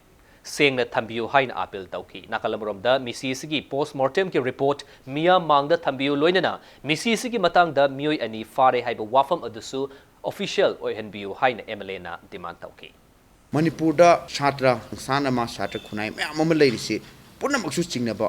ꯁꯦꯡꯅ ꯊꯝꯕꯤꯌꯨ ꯍꯥꯏꯅ ꯑꯥꯄꯤꯜ ꯇꯧꯈꯤ꯫ ꯅꯥꯀꯜ ꯑꯃꯔꯣꯝꯗ, ꯃꯤꯁꯤ ꯑꯁꯤꯒꯤ ꯄꯣꯁ꯭ꯠꯃꯣꯔꯇꯦꯝꯒꯤ ꯔꯤꯄꯣꯔꯠ ꯃꯤꯌꯥꯝ ꯃꯥꯡꯗ ꯊꯝꯕꯤꯌꯨ, ꯂꯣꯏꯅꯅ ꯃꯤꯁꯤ ꯑꯁꯤꯒꯤ ꯃꯇꯥꯡꯗ ꯃꯤꯑꯣꯏ ꯑꯅꯤ ꯐꯥꯔꯦ ꯍꯥꯏꯕ ꯋꯥꯐꯝ ꯑꯗꯨꯁꯨ ꯑꯣꯐꯤꯁꯤꯌꯦꯜ ꯑꯣꯏꯍꯟꯕꯤꯌꯨ ꯍꯥꯏꯅ ꯑꯦꯝ ꯑꯦꯜ ꯑꯦꯅ ꯗꯤꯃꯥꯟ ꯇꯧꯈꯤ꯫ ꯃꯅꯤꯄꯨꯔꯗ ꯁꯥꯇ꯭ꯔ ꯁꯪꯁꯊꯥꯟ ꯑꯃ, ꯁꯥꯇ꯭ꯔ ꯈꯨꯟꯅꯥꯏ ꯃꯌꯥꯝ ꯑꯃ ꯂꯩꯔꯤꯁꯤ ꯄꯨꯝꯅꯃꯛꯁꯨ ꯆꯤꯡꯅꯕ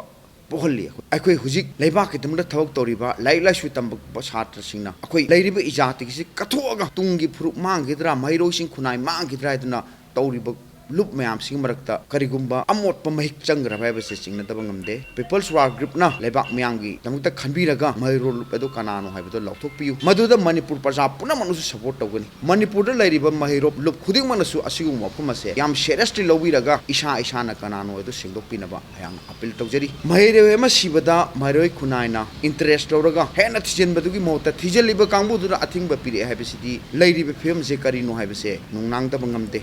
ꯄꯣꯛꯍꯜꯂꯤ꯫ ꯑꯩꯈꯣꯏ ꯍꯧꯖꯤꯛ ꯂꯩꯕꯥꯛꯀꯤꯗꯃꯛꯇ ꯊꯕꯛ ꯇꯧꯔꯤꯕ, ꯂꯥꯏꯔꯤꯛ ꯂꯥꯏꯁꯨ ꯇꯝꯕ ꯁꯥꯇ꯭ꯔꯁꯤꯡꯅ ꯑꯩꯈꯣꯏ ꯂꯩꯔꯤꯕ ꯏꯖꯥꯇꯤꯒꯤꯁꯤ ꯀꯠꯊꯣꯛꯑꯒ ꯇꯨꯡꯒꯤ ꯐꯨꯔꯨꯞ ꯃꯥꯡꯈꯤꯗ꯭ꯔꯥ, ꯃꯍꯩꯔꯣꯏꯁꯤꯡ ꯈꯨꯟꯅꯥꯏ ꯃꯥꯡꯈꯤꯗ꯭ꯔꯥ ꯍꯥꯏꯗꯅ ꯇꯧꯔꯤꯕ ꯂꯨꯞ ꯃꯌꯥꯝꯁꯤꯒꯤ ꯃꯔꯛꯇ ꯀꯔꯤꯒꯨꯝꯕ ꯑꯃꯣꯠꯄ ꯃꯍꯤꯛ ꯆꯪꯈ꯭ꯔꯕ ꯍꯥꯏꯕꯁꯤ ꯆꯤꯡꯅꯗꯕ ꯉꯝꯗꯦ꯫ ꯄꯤꯄꯜꯁ ꯋꯥꯔ ꯒ꯭ꯔꯨꯞꯅ ꯂꯩꯕꯥꯛ ꯃꯤꯌꯥꯝꯒꯤꯗꯃꯛꯇ ꯈꯟꯕꯤꯔꯒ ꯃꯍꯩꯔꯣꯏ ꯂꯨꯞ ꯑꯗꯨ ꯀꯅꯥꯅꯣ ꯍꯥꯏꯕꯗꯨ ꯂꯥꯎꯊꯣꯛꯄꯤꯌꯨ꯫ ꯃꯗꯨꯗ ꯃꯅꯤꯄꯨꯔ ꯄ꯭ꯔꯖꯥ ꯄꯨꯝꯅꯃꯛꯅꯁꯨ ꯁꯄꯣꯔꯠ ꯇꯧꯒꯅꯤ꯫ ꯃꯅꯤꯄꯨꯔꯗ ꯂꯩꯔꯤꯕ ꯃꯍꯩꯔꯣꯏ ꯂꯨꯞ ꯈꯨꯗꯤꯡꯃꯛꯅꯁꯨ ꯑꯁꯤꯒꯨꯝꯕ ꯋꯥꯐꯝ ꯑꯁꯦ ꯌꯥꯝ ꯁꯦꯔꯤꯌꯁꯂꯤ ꯂꯧꯕꯤꯔꯒ ꯏꯁꯥ ꯏꯁꯥꯅ ꯀꯅꯥꯅꯣ ꯍꯥꯏꯗꯨ ꯁꯦꯡꯗꯣꯛꯄꯤꯅꯕ ꯑꯩꯍꯥꯛꯅ ꯑꯄꯤꯜ ꯇꯧꯖꯔꯤ꯫ ꯃꯍꯩꯔꯣꯏ ꯑꯃ ꯁꯤꯕꯗ ꯃꯍꯩꯔꯣꯏ ꯈꯨꯟꯅꯥꯏꯅ ꯏꯟꯇꯔꯦꯁ ꯂꯧꯔꯒ ꯍꯦꯟꯅ ꯊꯤꯖꯤꯟꯕꯗꯨꯒꯤ ꯃꯍꯨꯠꯇ ꯊꯤꯖꯤꯜꯂꯤꯕ ꯀꯥꯡꯕꯨꯗꯨꯅ ꯑꯊꯤꯡꯕ ꯄꯤꯔꯛꯑꯦ ꯍꯥꯏꯕꯁꯤꯗꯤ ꯂꯩꯔꯤꯕ ꯐꯤꯕꯝꯁꯦ ꯀꯔꯤꯅꯣ ꯍꯥꯏꯕꯁꯦ ꯅꯨꯡꯅꯥꯡꯗꯕ ꯉꯝꯗꯦ꯫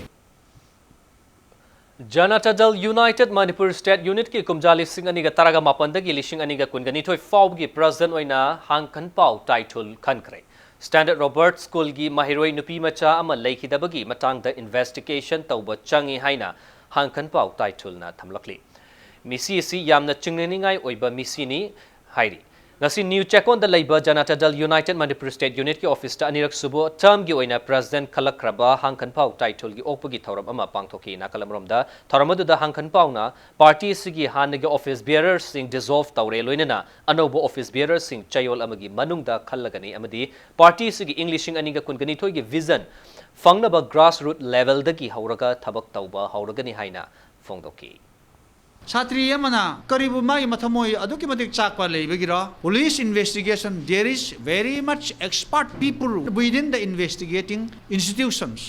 ꯖꯅꯇꯥ ꯗꯜ ꯌꯨꯅꯥꯏꯇꯦꯗ ꯃꯅꯤꯄꯨꯔ ꯁ꯭ꯇꯦꯠ ꯌꯨꯅꯤꯠꯀꯤ ꯀꯨꯝꯖꯥ ꯂꯤꯁꯤꯡ ꯑꯅꯤꯒ ꯇꯔꯥꯃꯥꯄꯟꯗꯒꯤ ꯂꯤꯁꯤꯡ ꯑꯅꯤꯒ ꯀꯨꯟꯒ ꯅꯤꯊꯣꯏ ꯐꯥꯎꯕꯒꯤ ꯄ꯭ꯔꯁꯤꯗꯦꯟꯠ ꯑꯣꯏꯅ ꯍꯥꯡꯈꯟꯄꯥꯎ ꯇꯥꯏꯊꯨꯜ ꯈꯟꯈ꯭ꯔꯦ꯫ ꯁ꯭ꯇꯦꯟꯗꯔꯗ ꯔꯣꯕꯔꯠ ꯁ꯭ꯀꯨꯜꯒꯤ ꯃꯍꯩꯔꯣꯏ ꯅꯨꯄꯤ ꯃꯆꯥ ꯑꯃ ꯂꯩꯈꯤꯗꯕꯒꯤ ꯃꯇꯥꯡꯗ ꯏꯟꯚꯦꯁꯇꯤꯒꯦꯁꯟ ꯇꯧꯕ ꯆꯪꯏ ꯍꯥꯏꯅ ꯍꯥꯡꯈꯟꯄꯥꯎ ꯇꯥꯏꯊꯨꯜꯅ ꯊꯝꯂꯛꯂꯤ꯫ ꯃꯤꯁꯤ ꯑꯁꯤ ꯌꯥꯝꯅ ꯆꯤꯡꯅꯅꯤꯡꯉꯥꯏ ꯑꯣꯏꯕ ꯃꯤꯁꯤꯅꯤ ꯍꯥꯏꯔꯤ꯫ ꯉꯁꯤ ꯅ꯭ꯌꯨ ꯆꯦꯛꯀꯣꯟꯗ ꯂꯩꯕ ꯖꯅꯇꯥ ꯗꯜ ꯌꯨꯅꯥꯏꯇꯦꯗ ꯃꯅꯤꯄꯨꯔ ꯁ꯭ꯇꯦꯠ ꯌꯨꯅꯤꯠꯀꯤ ꯑꯣꯐꯤꯁꯇ ꯑꯅꯤꯔꯛ ꯁꯨꯕ ꯇꯔꯝꯒꯤ ꯑꯣꯏꯅ ꯄ꯭ꯔꯦꯁꯤꯗꯦꯟꯠ ꯈꯜꯂꯛꯈ꯭ꯔꯕ ꯍꯥꯡꯈꯟꯐꯥꯎ ꯇꯥꯏꯊꯨꯜꯒꯤ ꯑꯣꯛꯄꯒꯤ ꯊꯧꯔꯝ ꯑꯃ ꯄꯥꯡꯊꯣꯛꯈꯤ꯫ ꯅꯥꯀꯜ ꯑꯃꯔꯣꯝꯗ ꯊꯧꯔꯝ ꯑꯗꯨꯗ ꯍꯥꯡꯈꯟꯐꯥꯎꯅ ꯄꯥꯔꯇꯤ ꯑꯁꯤꯒꯤ ꯍꯥꯟꯅꯒꯤ ꯑꯣꯐꯤꯁ ꯕꯤꯌꯔꯔꯁꯤꯡ ꯗꯤꯖꯣꯜꯚ ꯇꯧꯔꯦ, ꯂꯣꯏꯅꯅ ꯑꯅꯧꯕ ꯑꯣꯐꯤꯁ ꯕꯤꯌꯔꯔꯁꯤꯡ ꯆꯌꯣꯜ ꯑꯃꯒꯤ ꯃꯅꯨꯡꯗ ꯈꯜꯂꯒꯅꯤ ꯑꯃꯗꯤ ꯄꯥꯔꯇꯤ ꯑꯁꯤꯒꯤ ꯏꯪ ꯂꯤꯁꯤꯡ ꯑꯅꯤꯒ ꯀꯨꯟꯒꯅꯤꯊꯣꯏꯒꯤ ꯚꯤꯖꯟ ꯐꯪꯅꯕ ꯒ꯭ꯔꯥꯁ ꯔꯨꯠ ꯂꯦꯚꯦꯜꯗꯒꯤ ꯍꯧꯔꯒ ꯊꯕꯛ ꯇꯧꯕ ꯍꯧꯔꯒꯅꯤ ꯍꯥꯏꯅ ꯐꯣꯡꯗꯣꯛꯈꯤ꯫ ꯁꯥꯇ꯭ꯔꯤ ꯑꯃꯅ ꯀꯔꯤꯕꯨ ꯃꯥꯒꯤ ꯃꯊꯃꯣꯏ ꯑꯗꯨꯛꯀꯤ ꯃꯇꯤꯛ ꯆꯥꯛꯄ ꯂꯩꯕꯒꯤꯔꯣ? Police investigation, there is very much expert people within the investigating institutions.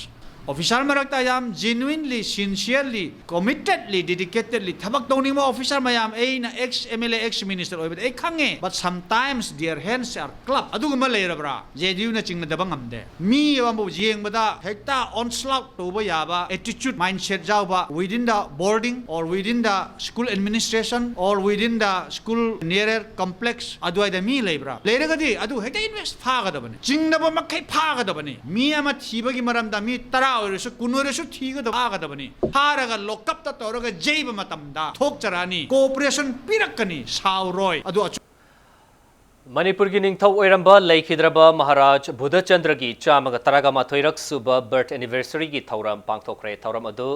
Officer ꯃꯔꯛꯇ ꯌꯥꯝ genuinely, sincerely, committedly, dedicatedly ꯊꯕꯛ ꯇꯧꯅꯤꯡꯕ ꯑꯣꯐꯤꯁꯥꯔ ꯃꯌꯥꯝ, ꯑꯩꯅ ex M L A, ex minister ꯑꯣꯏꯕꯗ ꯑꯩ ꯈꯪꯉꯦ, but sometimes their hands are club. ꯑꯗꯨꯒꯨꯝꯕ ꯂꯩꯔꯕ꯭ꯔꯥ? J D U ꯅ ꯆꯤꯡꯅꯗꯕ ꯉꯝꯗꯦ꯫ ꯃꯤ ꯑꯃꯕꯨ ꯌꯦꯡꯕꯗ ꯍꯦꯛꯇ onslaught ꯇꯧꯕ ꯌꯥꯕ attitude, mindset ꯌꯥꯎꯕ within the boarding or within the school administration or within the school nearer complex ꯑꯗꯨꯋꯥꯏꯗ ꯃꯤ ꯂꯩꯕ꯭ꯔꯥ? ꯂꯩꯔꯒꯗꯤ ꯑꯗꯨ ꯍꯦꯛꯇ invest ꯐꯥꯒꯗꯕꯅꯤ꯫ ꯆꯤꯡꯅꯕ ꯃꯈꯩ ꯐꯥꯒꯗꯕꯅꯤ꯫ ꯃꯤ ꯑꯃ ꯊꯤꯕꯒꯤ ꯃꯔꯝꯗ ꯃꯤ ꯇꯔꯥ ꯑꯣꯏꯔꯁꯨ, ꯀꯨꯟ ꯑꯣꯏꯔꯁꯨ ꯊꯤꯒꯗꯕ, ꯐꯥꯒꯗꯕꯅꯤ꯫ ꯐꯥꯔꯒ lock up ꯇ ꯇꯧꯔꯒ ꯌꯩꯕ ꯃꯇꯝꯗ ꯊꯣꯛꯆꯔꯛꯑꯅꯤ꯫ Cooperation ꯄꯤꯔꯛꯀꯅꯤ, ꯁꯥꯎꯔꯣꯏ꯫ ꯑꯗꯨ ꯑꯆꯨꯝ- ꯃꯅꯤꯄꯨꯔꯒꯤ ꯅꯤꯡꯊꯧ ꯑꯣꯏꯔꯝꯕ ꯂꯩꯈꯤꯗ꯭ꯔꯕ ꯃꯍꯥꯔꯥꯖ ꯕꯨꯙꯆꯟꯗ꯭ꯔꯒꯤ ꯆꯥꯝꯃꯒ ꯇꯔꯥꯒ ꯃꯥꯊꯣꯏꯔꯛ ꯁꯨꯕ birth anniversary ꯒꯤ ꯊꯧꯔꯝ ꯄꯥꯡꯊꯣꯛꯈ꯭ꯔꯦ꯫ ꯊꯧꯔꯝ ꯑꯗꯨ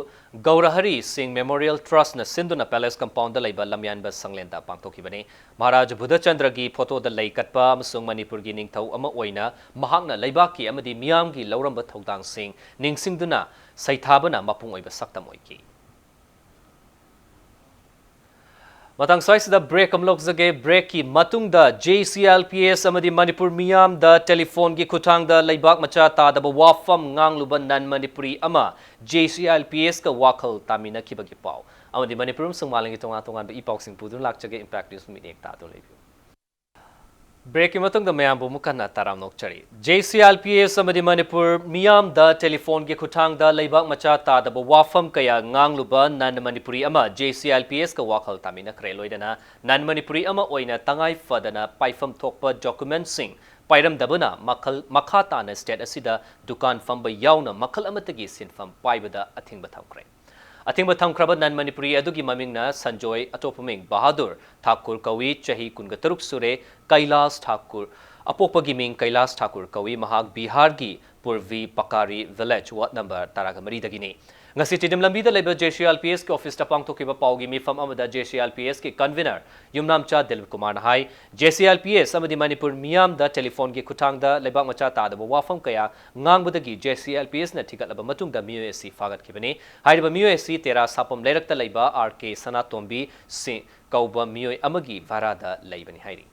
ꯒꯧꯔꯍꯔꯤ ꯁꯤꯡ Memorial Trust ꯅ ꯁꯤꯟꯗꯨꯅ palace compound ꯗ ꯂꯩꯕ ꯂꯝꯌꯥꯟꯕ ꯁꯪꯂꯦꯟꯗ ꯄꯥꯡꯊꯣꯛꯈꯤꯕꯅꯤ꯫ ꯃꯍꯥꯔꯥꯖ ꯕꯨꯙꯆꯟꯗ꯭ꯔꯒꯤ photo ꯗ ꯂꯩ ꯀꯠꯄ ꯑꯃꯁꯨꯡ ꯃꯅꯤꯄꯨꯔꯒꯤ ꯅꯤꯡꯊꯧ ꯑꯃ ꯑꯣꯏꯅ ꯃꯍꯥꯛꯅ ꯂꯩꯕꯥꯛꯀꯤ ꯑꯃꯗꯤ ꯃꯤꯌꯥꯝꯒꯤ ꯂꯧꯔꯝꯕ ꯊꯧꯗꯥꯡꯁꯤꯡ ꯅꯤꯡꯁꯤꯡꯗꯨꯅ ꯁꯩꯊꯥꯕꯅ ꯃꯄꯨꯡ ꯑꯣꯏꯕ ꯁꯛꯇꯝ ꯑꯣꯏꯈꯤ꯫ ꯃꯇꯥꯡ ꯁ꯭ꯋꯥꯏꯁꯤꯗ break ꯑꯃ ꯂꯧꯖꯒꯦ꯫ Break ꯀꯤ ꯃꯇꯨꯡꯗ J C I L P S ꯑꯃꯗꯤ ꯃꯅꯤꯄꯨꯔ ꯃꯤꯌꯥꯝꯗ telephone ꯒꯤ ꯈꯨꯠꯊꯥꯡꯗ ꯂꯩꯕꯥꯛ ꯃꯆꯥ ꯇꯥꯗꯕ ꯋꯥꯐꯝ ꯉꯥꯡꯂꯨꯕ non Manipuri ꯑꯃ J C I L P S ꯀ ꯋꯥꯈꯜ ꯇꯥꯃꯤꯟꯅꯈꯤꯕꯒꯤ ꯄꯥꯎ ꯑꯃꯗꯤ ꯃꯅꯤꯄꯨꯔ ꯑꯃꯁꯨꯡ ꯃꯥꯂꯦꯝꯒꯤ ꯇꯣꯉꯥꯟ ꯇꯣꯉꯥꯟꯕ ꯏ ꯄꯥꯎꯁꯤꯡ ꯄꯨꯗꯨꯅ ꯂꯥꯛꯆꯒꯦ꯫ Impact News ꯃꯤꯠꯌꯦꯡ ꯇꯥꯗꯨꯅ ꯂꯩꯕꯤꯌꯨ꯫ Break ꯀꯤ ꯃꯇꯨꯡꯗ ꯃꯌꯥꯝꯕꯨ ꯑꯃꯨꯛ ꯍꯟꯅ ꯇꯔꯥꯝꯅ ꯑꯣꯛꯆꯔꯤ꯫ J C I L P S ꯑꯃꯗꯤ ꯃꯅꯤꯄꯨꯔ ꯃꯤꯌꯥꯝꯗ telephone ꯒꯤ ꯈꯨꯠꯊꯥꯡꯗ ꯂꯩꯕꯥꯛ ꯃꯆꯥ ꯇꯥꯗꯕ ꯋꯥꯐꯝ ꯀꯌꯥ ꯉꯥꯡꯂꯨꯕ non Manipuri ꯑꯃ J C I L P S ꯀ ꯋꯥꯈꯜ ꯇꯥꯃꯤꯟꯅꯈ꯭ꯔꯦ꯫ ꯂꯣꯏꯅꯅ non Manipuri ꯑꯃ ꯑꯣꯏꯅ ꯇꯉꯥꯏ ꯐꯗꯅ ꯄꯥꯏꯐꯝ ꯊꯣꯛꯄ document ꯁꯤꯡ ꯄꯥꯏꯔꯝꯗꯕꯅ ꯃꯈꯜ, ꯃꯈꯥ ꯇꯥꯅ state ꯑꯁꯤꯗ ꯗꯨꯀꯥꯟ ꯐꯝꯕ ꯌꯥꯎꯅ ꯃꯈꯜ ꯑꯃꯠꯇꯒꯤ ꯁꯤꯟꯐꯝ ꯄꯥꯏꯕꯗ ꯑꯊꯤꯡꯕ ꯊꯝꯈ꯭ꯔꯦ꯫ ꯑꯊꯤꯡꯕ ꯊꯝꯈ꯭ꯔꯕ ꯅꯟ ꯃꯅꯤꯄꯨꯔꯤ ꯑꯗꯨꯒꯤ ꯃꯃꯤꯡꯅ ꯁꯟꯖꯣꯏ, ꯑꯇꯣꯞꯄ ꯃꯤꯡ ꯕꯍꯥꯗꯨꯔ ꯊꯥꯀꯨꯔ ꯀꯧꯏ, ꯆꯍꯤ ꯀꯨꯟꯒ ꯇꯔꯨꯛ ꯁꯨꯔꯦ, ꯀꯩꯂꯥꯁ ꯊꯥꯀꯨꯔ, ꯑꯄꯣꯛꯄꯒꯤ ꯃꯤꯡ ꯀꯩꯂꯥꯁ ꯊꯥꯀꯨꯔ ꯀꯧꯏ, ꯃꯍꯥꯛ ꯕꯤꯍꯥꯔꯒꯤ ꯄꯨꯔꯚꯤ ꯄꯀꯥꯔꯤ ꯚꯤꯂꯦꯖ, ꯋꯥꯔꯗ ꯅꯝꯕꯔ ꯇꯔꯥꯒ ꯃꯔꯤꯗꯒꯤꯅꯤ꯫ ꯉꯁꯤ ꯇꯤꯗꯤꯝ ꯂꯝꯕꯤꯗ ꯂꯩꯕ JCILPS ꯀꯤ ꯑꯣꯐꯤꯁꯇ ꯄꯥꯡꯊꯣꯛꯈꯤꯕ ꯄꯥꯎꯒꯤ ꯃꯤꯐꯝ ꯑꯃꯗ JCILPS ꯀꯤ ꯀꯟꯚꯤꯅꯔ ꯌꯨꯝꯅꯥꯝꯆꯥ ꯗꯤꯂꯤꯞ ꯀꯨꯃꯥꯔꯅ ꯍꯥꯏ, JCILPS ꯑꯃꯗꯤ ꯃꯅꯤꯄꯨꯔ ꯃꯤꯌꯥꯝꯗ ꯇꯦꯂꯤꯐꯣꯟꯒꯤ ꯈꯨꯠꯊꯥꯡꯗ ꯂꯩꯕꯥꯛ ꯃꯆꯥ ꯇꯥꯗꯕ ꯋꯥꯐꯝ ꯀꯌꯥ ꯉꯥꯡꯕꯗꯒꯤ JCILPS ꯅ ꯊꯤꯒꯠꯂꯕ ꯃꯇꯨꯡꯗ ꯃꯤꯑꯣꯏ ꯑꯁꯤ ꯐꯥꯒꯠꯈꯤꯕꯅꯤ꯫ ꯍꯥꯏꯔꯤꯕ ꯃꯤꯑꯣꯏ ꯑꯁꯤ ꯇꯦꯔꯥ ꯁꯥꯄꯝ ꯂꯩꯔꯛꯇ ꯂꯩꯕ R K ꯁꯅꯥꯇꯣꯝꯕꯤ ꯁꯤꯡ ꯀꯧꯕ ꯃꯤꯑꯣꯏ ꯑꯃꯒꯤ ꯚꯔꯥꯗ ꯂꯩꯕꯅꯤ ꯍꯥꯏꯔꯤ꯫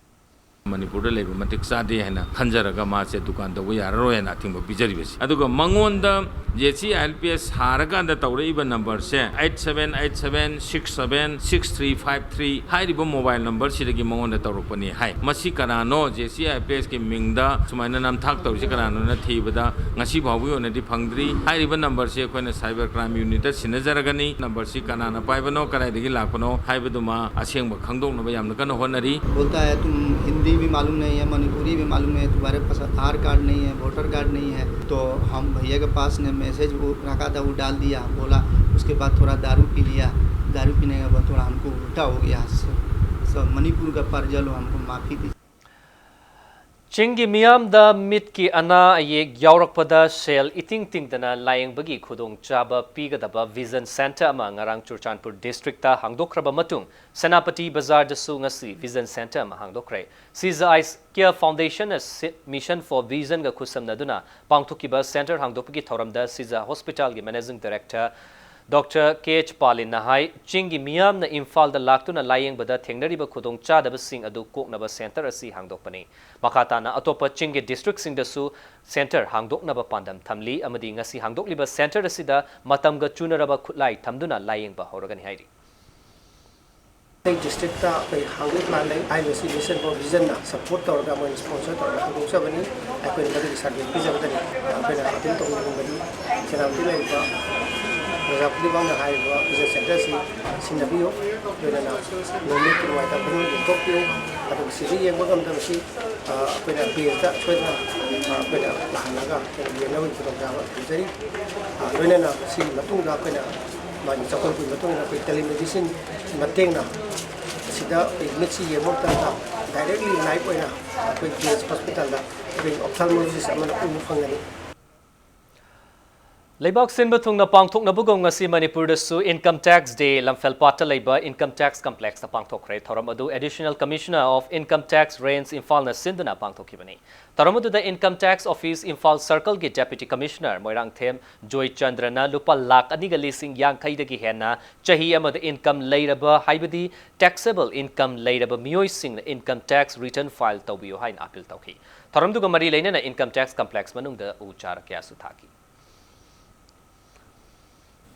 ꯃꯅꯤꯄꯨꯔꯗ ꯂꯩꯕ ꯃꯇꯤꯛ ꯆꯥꯗꯦ ꯍꯥꯏꯅ ꯈꯟꯖꯔꯒ ꯃꯥꯁꯦ ꯗꯨꯀꯥꯟ ꯇꯧꯕ ꯌꯥꯔꯔꯣꯏ ꯍꯥꯏꯅ ꯑꯊꯤꯡꯕ ꯄꯤꯖꯔꯤꯕꯁꯤ꯫ ꯑꯗꯨꯒ ꯃꯉꯣꯟꯗ JCILPS ꯁꯥꯔꯀꯥꯟꯗ ꯇꯧꯔꯛꯏꯕ ꯅꯝꯕꯔꯁꯦ eight seven eight seven six seven six three five three ꯍꯥꯏꯔꯤꯕ ꯃꯣꯕꯥꯏꯜ ꯅꯝꯕꯔꯁꯤꯗꯒꯤ ꯃꯉꯣꯟꯗ ꯇꯧꯔꯛꯄꯅꯤ ꯍꯥꯏ꯫ ꯃꯁꯤ ꯀꯅꯥꯅꯣ, JCILPS ꯀꯤ ꯃꯤꯡꯗ ꯁꯨꯃꯥꯏꯅ ꯅꯝꯊꯥꯛ ꯇꯧꯔꯤꯁꯤ ꯀꯅꯥꯅꯣꯅ ꯊꯤꯕꯗ ꯉꯁꯤ ꯐꯥꯎꯕꯒꯤ ꯑꯣꯏꯅꯗꯤ ꯐꯪꯗ꯭ꯔꯤ꯫ ꯍꯥꯏꯔꯤꯕ ꯅꯝꯕꯔꯁꯤ ꯑꯩꯈꯣꯏꯅ cyber crime unit ꯇ ꯁꯤꯟꯅꯖꯔꯒꯅꯤ꯫ ꯅꯝꯕꯔꯁꯤ ꯀꯅꯥꯅ ꯄꯥꯏꯕꯅꯣ, ꯀꯗꯥꯏꯗꯒꯤ ꯂꯥꯛꯄꯅꯣ ꯍꯥꯏꯕꯗꯨꯃ ꯑꯁꯦꯡꯕ ꯈꯪꯗꯣꯛꯅꯕ ꯌꯥꯝꯅ ꯀꯟꯅ ꯍꯣꯠꯅꯔꯤ꯫ बोलता है, तुम हिंदी भी मालूम नहीं है, मणिपुरी भी मालूम नहीं है, तुम्हारे पास आधार कार्ड नहीं है, वोटर कार्ड नहीं है। तो हम भैया के पास ने मैसेज वो रखा था, वो डाल दिया, बोला। उसके बाद थोड़ा दारू पी लिया, दारू पीने के बाद थोड़ा हमको उल्टा हो गया। सब मणिपुर का प्रजा लोग हमको माफ़ी दी। ꯆꯤꯡꯒꯤ ꯃꯤꯌꯥꯝꯗ ꯃꯤꯠꯀꯤ ꯑꯅꯥ ꯑꯌꯦꯛ ꯌꯥꯎꯔꯛꯄꯗ ꯁꯦꯜ ꯏꯇꯤꯡ ꯇꯤꯡꯗꯅ ꯂꯥꯌꯦꯡꯕꯒꯤ ꯈꯨꯗꯣꯡꯆꯥꯕ ꯄꯤꯒꯗꯕ ꯚꯤꯖꯟ ꯁꯦꯟꯇꯔ ꯑꯃ ꯉꯔꯥꯡ ꯆꯨꯔꯆꯥꯟꯄꯨꯔ ꯗꯤꯁꯇ꯭ꯔꯤꯛꯇ ꯍꯥꯡꯗꯣꯛꯈ꯭ꯔꯕ ꯃꯇꯨꯡ, ꯁꯦꯅꯥꯄꯇꯤ ꯕꯖꯥꯔꯗꯁꯨ ꯉꯁꯤ ꯚꯤꯖꯟ ꯁꯦꯟꯇꯔ ꯑꯃ ꯍꯥꯡꯗꯣꯛꯈ꯭ꯔꯦ꯫ ꯁꯤꯖ ꯑꯥꯏꯁ ꯀꯤꯌꯔ ꯐꯥꯎꯟꯗꯦꯁꯟꯅ ꯁꯤ-, ꯃꯤꯁꯟ ꯐꯣꯔ ꯚꯤꯖꯟꯒ ꯈꯨꯠꯁꯝꯅꯗꯨꯅ ꯄꯥꯡꯊꯣꯛꯈꯤꯕ ꯁꯦꯟꯇꯔ ꯍꯥꯡꯗꯣꯛꯄꯒꯤ ꯊꯧꯔꯝꯗ ꯁꯤꯖ ꯍꯣꯁꯄꯤꯇꯥꯜꯒꯤ ꯃꯦꯅꯦꯖꯤꯡ ꯗꯥꯏꯔꯦꯛꯇꯔ ꯗꯣꯛꯇꯔ ꯀꯦ ꯑꯩꯆ ꯄꯥꯂꯤꯟꯅ ꯍꯥꯏ, ꯆꯤꯡꯒꯤ ꯃꯤꯌꯥꯝꯅ ꯏꯝꯐꯥꯜꯗ ꯂꯥꯛꯇꯨꯅ ꯂꯥꯌꯦꯡꯕꯗ ꯊꯦꯡꯅꯔꯤꯕ ꯈꯨꯗꯣꯡꯆꯥꯗꯕꯁꯤꯡ ꯑꯗꯨ ꯀꯣꯛꯅꯕ ꯁꯦꯟꯇꯔ ꯑꯁꯤ ꯍꯥꯡꯗꯣꯛꯄꯅꯤ꯫ ꯃꯈꯥ ꯇꯥꯅ ꯑꯇꯣꯞꯄ ꯆꯤꯡꯒꯤ ꯗꯤꯁꯇ꯭ꯔꯤꯛꯁꯤꯡꯗꯁꯨ ꯁꯦꯟꯇꯔ ꯍꯥꯡꯗꯣꯛꯅꯕ ꯄꯥꯟꯗꯝ ꯊꯝꯂꯤ ꯑꯃꯗꯤ ꯉꯁꯤ ꯍꯥꯡꯗꯣꯛꯂꯤꯕ ꯁꯦꯟꯇꯔ ꯑꯁꯤꯗ ꯃꯇꯝꯒ ꯆꯨꯅꯔꯕ ꯈꯨꯠꯂꯥꯏ ꯊꯝꯗꯨꯅ ꯂꯥꯌꯦꯡꯕ ꯍꯧꯔꯒꯅꯤ ꯍꯥꯏꯔꯤ꯫ ꯑꯩꯈꯣꯏ ꯗꯤꯁꯇ꯭ꯔꯤꯛꯇ ꯑꯩꯈꯣꯏ ꯍꯥꯡꯗꯣꯛ ꯄ꯭ꯂꯥꯟ ꯂꯩ꯫ ꯍꯥꯏꯔꯤꯕꯁꯤ ꯃꯤꯁꯟ ꯐꯣꯔ ꯚꯤꯖꯟꯅ ꯁꯄꯣꯔꯠ ꯇꯧꯔꯒ, ꯃꯣꯏꯅ ꯁ꯭ꯄꯣꯟꯁꯔ ꯇꯧꯔꯒ ꯍꯥꯡꯗꯣꯛꯆꯕꯅꯤ꯫ ꯑꯩꯈꯣꯏꯅ ꯃꯗꯨꯒꯤ ꯁꯔꯚꯦ ꯄꯤꯖꯒꯗꯕꯅꯤ꯫ ꯑꯩꯈꯣꯏꯅ ꯑꯗꯨꯝ ꯇꯧꯅꯤꯡꯕꯗꯤ ꯁꯦꯅꯥꯄꯇꯤ ꯂꯩꯔꯤꯕ ꯄ꯭ꯔꯖꯥꯄꯇꯤꯚꯥꯏꯅ ꯍꯥꯏꯔꯤꯕ ꯚꯤꯖꯟ ꯁꯦꯟꯇꯔꯁꯤ ꯁꯤꯟꯅꯕꯤꯌꯨ꯫ ꯂꯣꯏꯅꯅ ꯅꯨꯃꯤꯠꯀꯤ ꯅꯨꯡꯉꯥꯏꯇꯕ ꯈꯨꯗꯤꯡꯃꯛ ꯌꯦꯡꯊꯣꯛꯄꯤꯌꯨ꯫ ꯑꯗꯨꯒ ꯁꯤꯗ ꯌꯦꯡꯕ ꯉꯝꯗꯕꯁꯤ, ꯑ, ꯑꯩꯈꯣꯏꯅ ꯕꯦꯡꯛꯇ ꯁꯣꯏꯗꯅ, ꯑ, ꯑꯩꯈꯣꯏꯅ ꯂꯥꯛꯍꯜꯂꯒ ꯑꯩꯈꯣꯏꯅ ꯌꯦꯡꯅꯕꯒꯤ ꯈꯨꯗꯣꯡꯆꯥꯕ ꯊꯝꯖꯔꯤ꯫ ꯑ, ꯂꯣꯏꯅꯅ ꯁꯤꯒꯤ ꯃꯇꯨꯡꯗ ꯑꯩꯈꯣꯏꯅ ꯃꯥꯒꯤ ꯆꯥꯎꯈꯠꯄꯒꯤ ꯃꯇꯨꯡ ꯏꯟꯅ ꯑꯩꯈꯣꯏ telemedicine ꯃꯇꯦꯡꯅ ꯑꯁꯤꯗ ꯑꯩꯈꯣꯏ ꯃꯤꯠꯁꯤ ꯌꯦꯡꯕ ꯃꯇꯝꯗ directly live ꯑꯣꯏꯅ ꯑꯩꯈꯣꯏ J H hospitalꯗ ꯑꯩꯈꯣꯏ ophthalmologist ꯑꯃꯅ ꯎꯕ ꯐꯪꯒꯅꯤ꯫ ꯂꯩꯕꯥꯛ ꯁꯤꯟꯕ ꯊꯨꯡꯅ ꯄꯥꯡꯊꯣꯛꯅꯕꯒꯨꯝ ꯉꯁꯤ ꯃꯅꯤꯄꯨꯔꯗꯁꯨ Income Tax Day ꯂꯝꯐꯦꯜꯄꯥꯠꯇ ꯂꯩꯕ Income Tax Complexꯇ ꯄꯥꯡꯊꯣꯛꯈ꯭ꯔꯦ꯫ ꯊꯧꯔꯝ ꯑꯗꯨ Additional Commissioner of Income Tax Range ꯏꯝꯐꯥꯜꯅ ꯁꯤꯟꯗꯨꯅ ꯄꯥꯡꯊꯣꯛꯈꯤꯕꯅꯤ꯫ ꯊꯧꯔꯝ ꯑꯗꯨꯗ Income Tax Office Imphal Circleꯒꯤ Deputy Commissioner Moirangthem ꯖꯣꯏꯆꯟꯗ꯭ꯔꯅ ꯂꯨꯄꯥ ꯂꯥꯈ ꯑꯅꯤꯒ ꯂꯤꯁꯤꯡ ꯌꯥꯡꯈꯩꯗꯒꯤ ꯍꯦꯟꯅ ꯆꯍꯤ ꯑꯃꯗ income ꯂꯩꯔꯕ, ꯍꯥꯏꯕꯗꯤ taxable income ꯂꯩꯔꯕ ꯃꯤꯑꯣꯏꯁꯤꯡꯅ Income Tax Return file ꯇꯧꯕꯤꯌꯨ ꯍꯥꯏꯅ appeal ꯇꯧꯈꯤ꯫ ꯊꯧꯔꯝꯗꯨꯒ ꯃꯔꯤ ꯂꯩꯅꯅ Income Tax Complex ꯃꯅꯨꯡꯗ ꯎ ꯆꯥꯔ ꯀꯌꯥꯁꯨ ꯊꯥꯈꯤ꯫